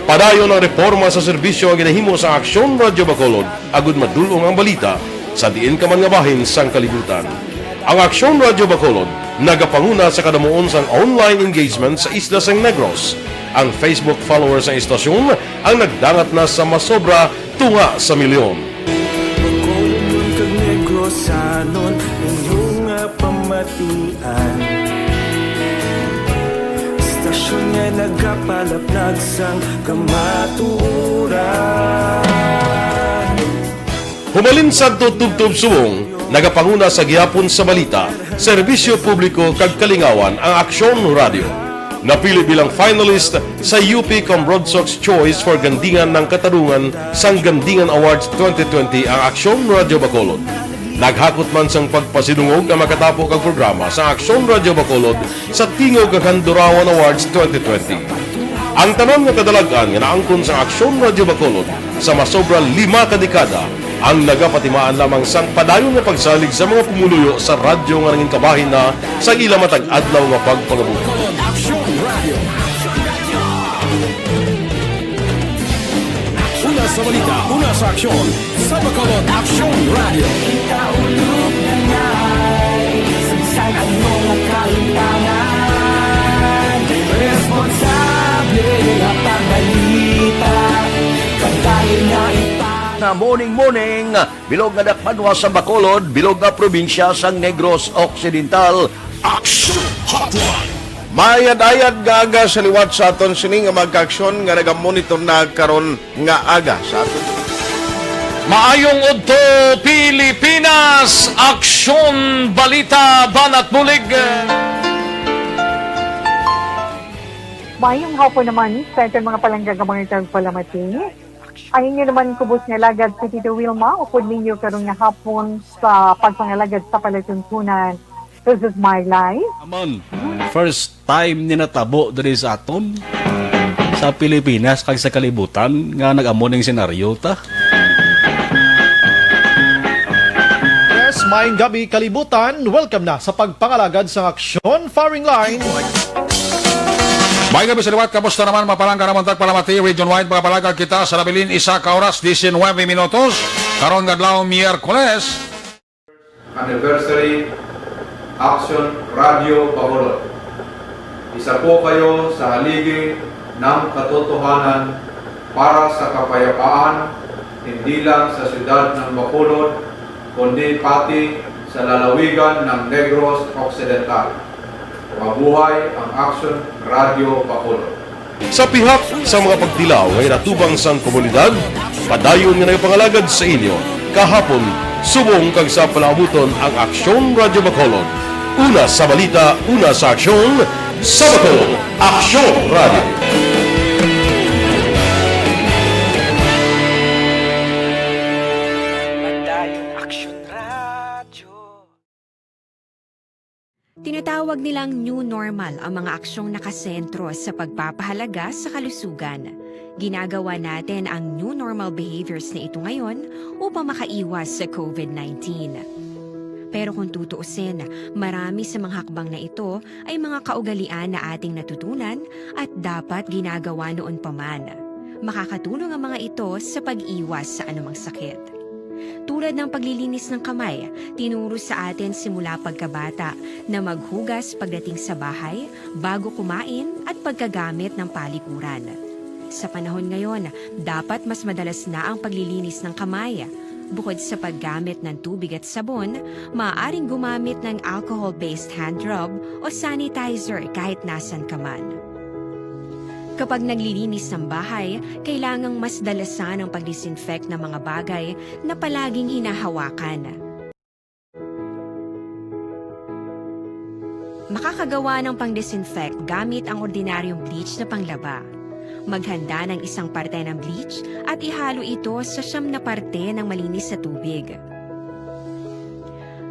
Padayon ang reporma sa serbisyo nga ginahimo sa Aksyon Radyo Bacolod agud madul-ong ang balita sa diin ka man nga bahin sang kalibutan. Ang Aksyon Radyo Bacolod nagapanguna sa kadamuon sang online engagement sa isla sang Negros. Ang Facebook followers sang istasyon ang nagdangat na sa masobra tunga sa milyon. Bacolodnon kag Negrosanon, inyo nga pamatian. Istasyon nga nagapalaplag sang kamatuoran. Hubalin sadto tubtob subong, nagapanguna sa gihapon sa balita, serbisyo publiko kag kalingawan ang Aksyon Radyo. Napili bilang finalist sa U P Cambronsox Choice for Gandingan ng Katarungan sang Gandingan Awards twenty twenty ang Aksyon Radyo Bacolod. Naghakot man sang pagpasidungog ang makatapo kag programa sa Aksyon Radyo Bacolod sa Tingog kag Handurawan Awards twenty twenty. Ang tanan nga kadalag-an nga naangkon sang Aksyon Radyo Bacolod sa masobra lima ka dekada ang nagapatimaan lamang sang padayon nga pagsalig sa mga pumuluyo sa radyo nga nangin kabahin na sa ila matag adlaw nga pagpangabuhi. Aksyon Radyo. Una sa balita, una sa aksyon, sa Bacolod Aksyon Radyo. Kita ulog na ngay, sa bisan ano nga kalimtangan, responsable nga pagbalita, kadali nga ipa- Na morning, morning, bilog nga dakbanwa sa Bacolod, bilog nga probinsya sang Negros Occidental. Aksyon Hotline. Maayad-ayad nga aga sa liwat sa aton sini nga mga kaaksyon nga nagamonitor na karon nga aga sa aton. Maayong udto, Pilipinas! Aksyon, balita, banat bulig. Mayong hapon naman sa aton mga palangga nga mga tagpalamati. Ang inyo naman kubos nga alagad si Tito Wilma, upod ninyo karon nga hapon sa pagpangalagad sa palatuntunan. This is my life. Amon, first time ni natabo diri sa aton, sa Pilipinas kag sa kalibutan nga nag-amo ning senaryo ta. Yes, maayong gabi, kalibutan. Welcome na sa pagpangalagad sang Aksyon Firing Line. Maayong gabi sa liwat, kamusta naman, mga palangga namon tagpalamati, region-wide, mga palangga kita sa nabilin, isa ka oras, diecinuebe minutos, karon nga adlaw, Miyerkules. Anniversary, Aksyon Radyo Bacolod. Isa po kayo sa haligi ng katotohanan para sa kapayapaan, hindi lang sa siyudad ng Bacolod, kundi pati sa lalawigan ng Negros Occidental. Mabuhay ang Aksyon Radyo Bacolod. Sa pihak sa mga pagtilaw nga ginatubang sang komunidad, padayon nga nagapangalagad sa inyo kahapon, subong kag sa palaabuton ang Aksyon Radyo Bacolod. Una sa balita, una sa aksyon, sa Bacolod, Aksyon Radyo. Padayon Aksyon Radyo. Tinatawag nilang new normal ang mga aksyong nakasentro sa pagpapahalaga sa kalusugan. Ginagawa natin ang new normal behaviors na ito ngayon upang makaiwas sa COVID nineteen. Pero kung tutuusin, marami sa mga hakbang na ito ay mga kaugalian na ating natutunan at dapat ginagawa noon pa man. Makakatulong ang mga ito sa pag-iwas sa anumang sakit. Tulad ng paglilinis ng kamay, tinuro sa atin simula pagkabata na maghugas pagdating sa bahay, bago kumain, at pagkagamit ng palikuran. Sa panahon ngayon, dapat mas madalas na ang paglilinis ng kamay. Bukod sa paggamit ng tubig at sabon, maaaring gumamit ng alcohol-based hand rub o sanitizer kahit nasan ka man. Kapag naglilinis ng bahay, kailangang mas dalasan ang pag-disinfect ng mga bagay na palaging hinahawakan. Makakagawa ng pang-disinfect gamit ang ordinaryong bleach na panglaba. Maghanda ng isang parte ng bleach at ihalo ito sa siyam na parte ng malinis na tubig.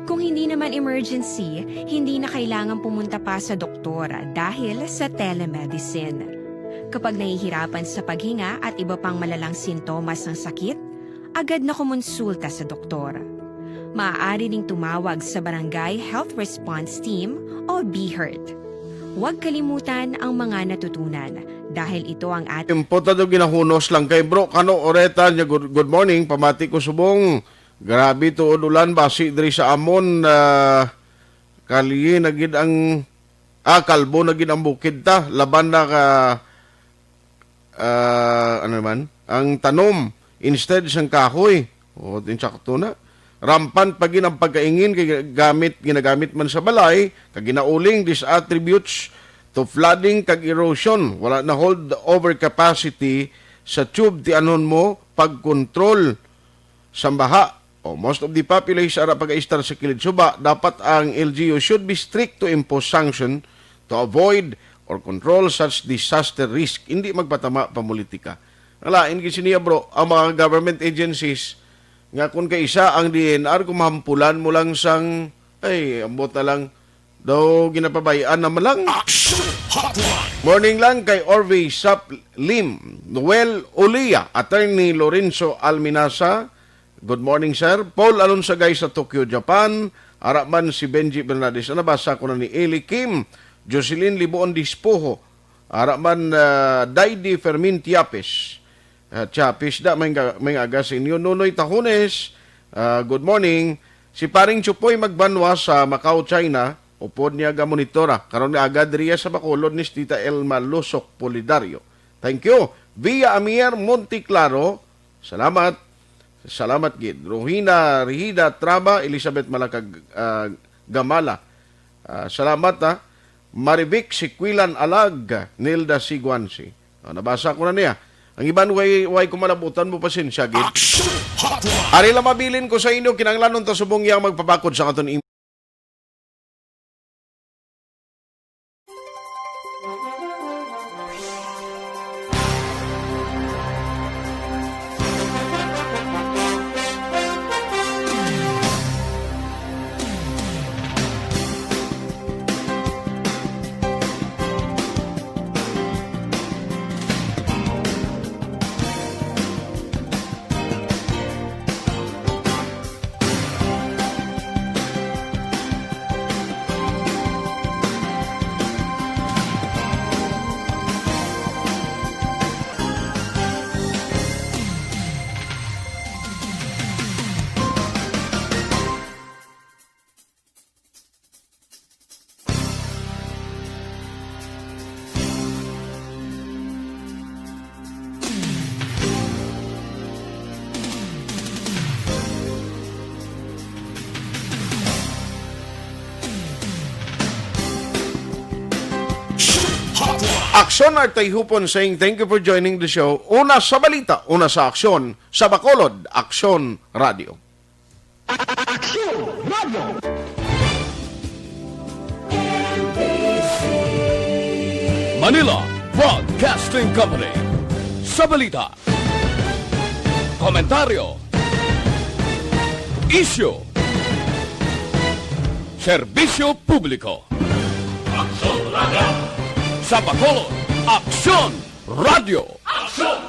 Kung hindi naman emergency, hindi na kailangan pumunta pa sa doktor dahil sa telemedicine. Kapag nahihirapan sa paghinga at iba pang malalang sintomas ng sakit, agad na kumonsulta sa doktor. Maaari ring tumawag sa Barangay Health Response Team o BHERT. Huwag kalimutan ang mga natutunan dahil ito ang ating Tiempo ta daw ginahunos lang kay bro, kano oreta niya, good, good morning, pamati ko subong. Grabe tuod ulan basi diri sa amon, ah, kalye na gid ang, ah, kalbo na gid ang bukid ta, laban na ka, ah, ano naman, ang tanom instead sang kahoy. O, insakto na. Rampant pa gid ang pagkaingin kay gamit, ginagamit man sa balay, kag ginauling, this attributes to flooding kag erosion. Wala na hold over capacity sa tube, tianon mo, pag-control sang baha. O, most of the population ara pagaistar sa kilid suba. Dapat ang L G U should be strict to impose sanction to avoid or control such disaster risk. Hindi magpatama pa politika. Ang lain gid siniya, bro, ang mga government agencies nga kun kay isa ang D N R, kung mahampulan mo lang sang, ay, ambot na lang, daw ginapabay-an naman lang. Action Hotline. Morning lang kay Orvey Sap Lim, Noel Ulia, Attorney Lorenzo Alminasa. Good morning, sir. Paul Alonsagay sa Tokyo, Japan. Ara man si Benji Bernades. Nabasa ko na ni Eli Kim, Jocelyn Libuon Dispoho. Ara man, ah, Daydi Fermin Tiapes. Ah, Tiapes da, may nga, may nga aga sa inyo. Nonoy Tahones, ah, good morning. Si Paring Chupoy Magbanwa sa Macau, China. Upod niya gamonitora. Karon nga aga diriya sa Bacolod ni Tita Elma Lusok Polidario. Thank you. Via Amier Monteclaro. Salamat. Salamat gid. Rohina Rihida Traba, Elizabeth Malacag, ah, Gamala. Ah, salamat, ha. Marivic Siquilan Alag, Nilda Siguansi. Ah, nabasa ko na niya. Ang iban, way, way ko malabutan mo, pasensya gid. Action Hotline. Ari lang mabilin ko sa inyo, kinahanglanon ta subong yang magpabakod sa aton im- Aksyon Artay Hupon saying thank you for joining the show. Una sa balita, una sa aksyon, sa Bacolod, Aksyon Radio. Aksyon Radio. Manila Broadcasting Company. Sa balita, komentaryo, isyu, serbisyo publiko. Aksyon Radio. Sa Bacolod, Aksyon Radio. Aksyon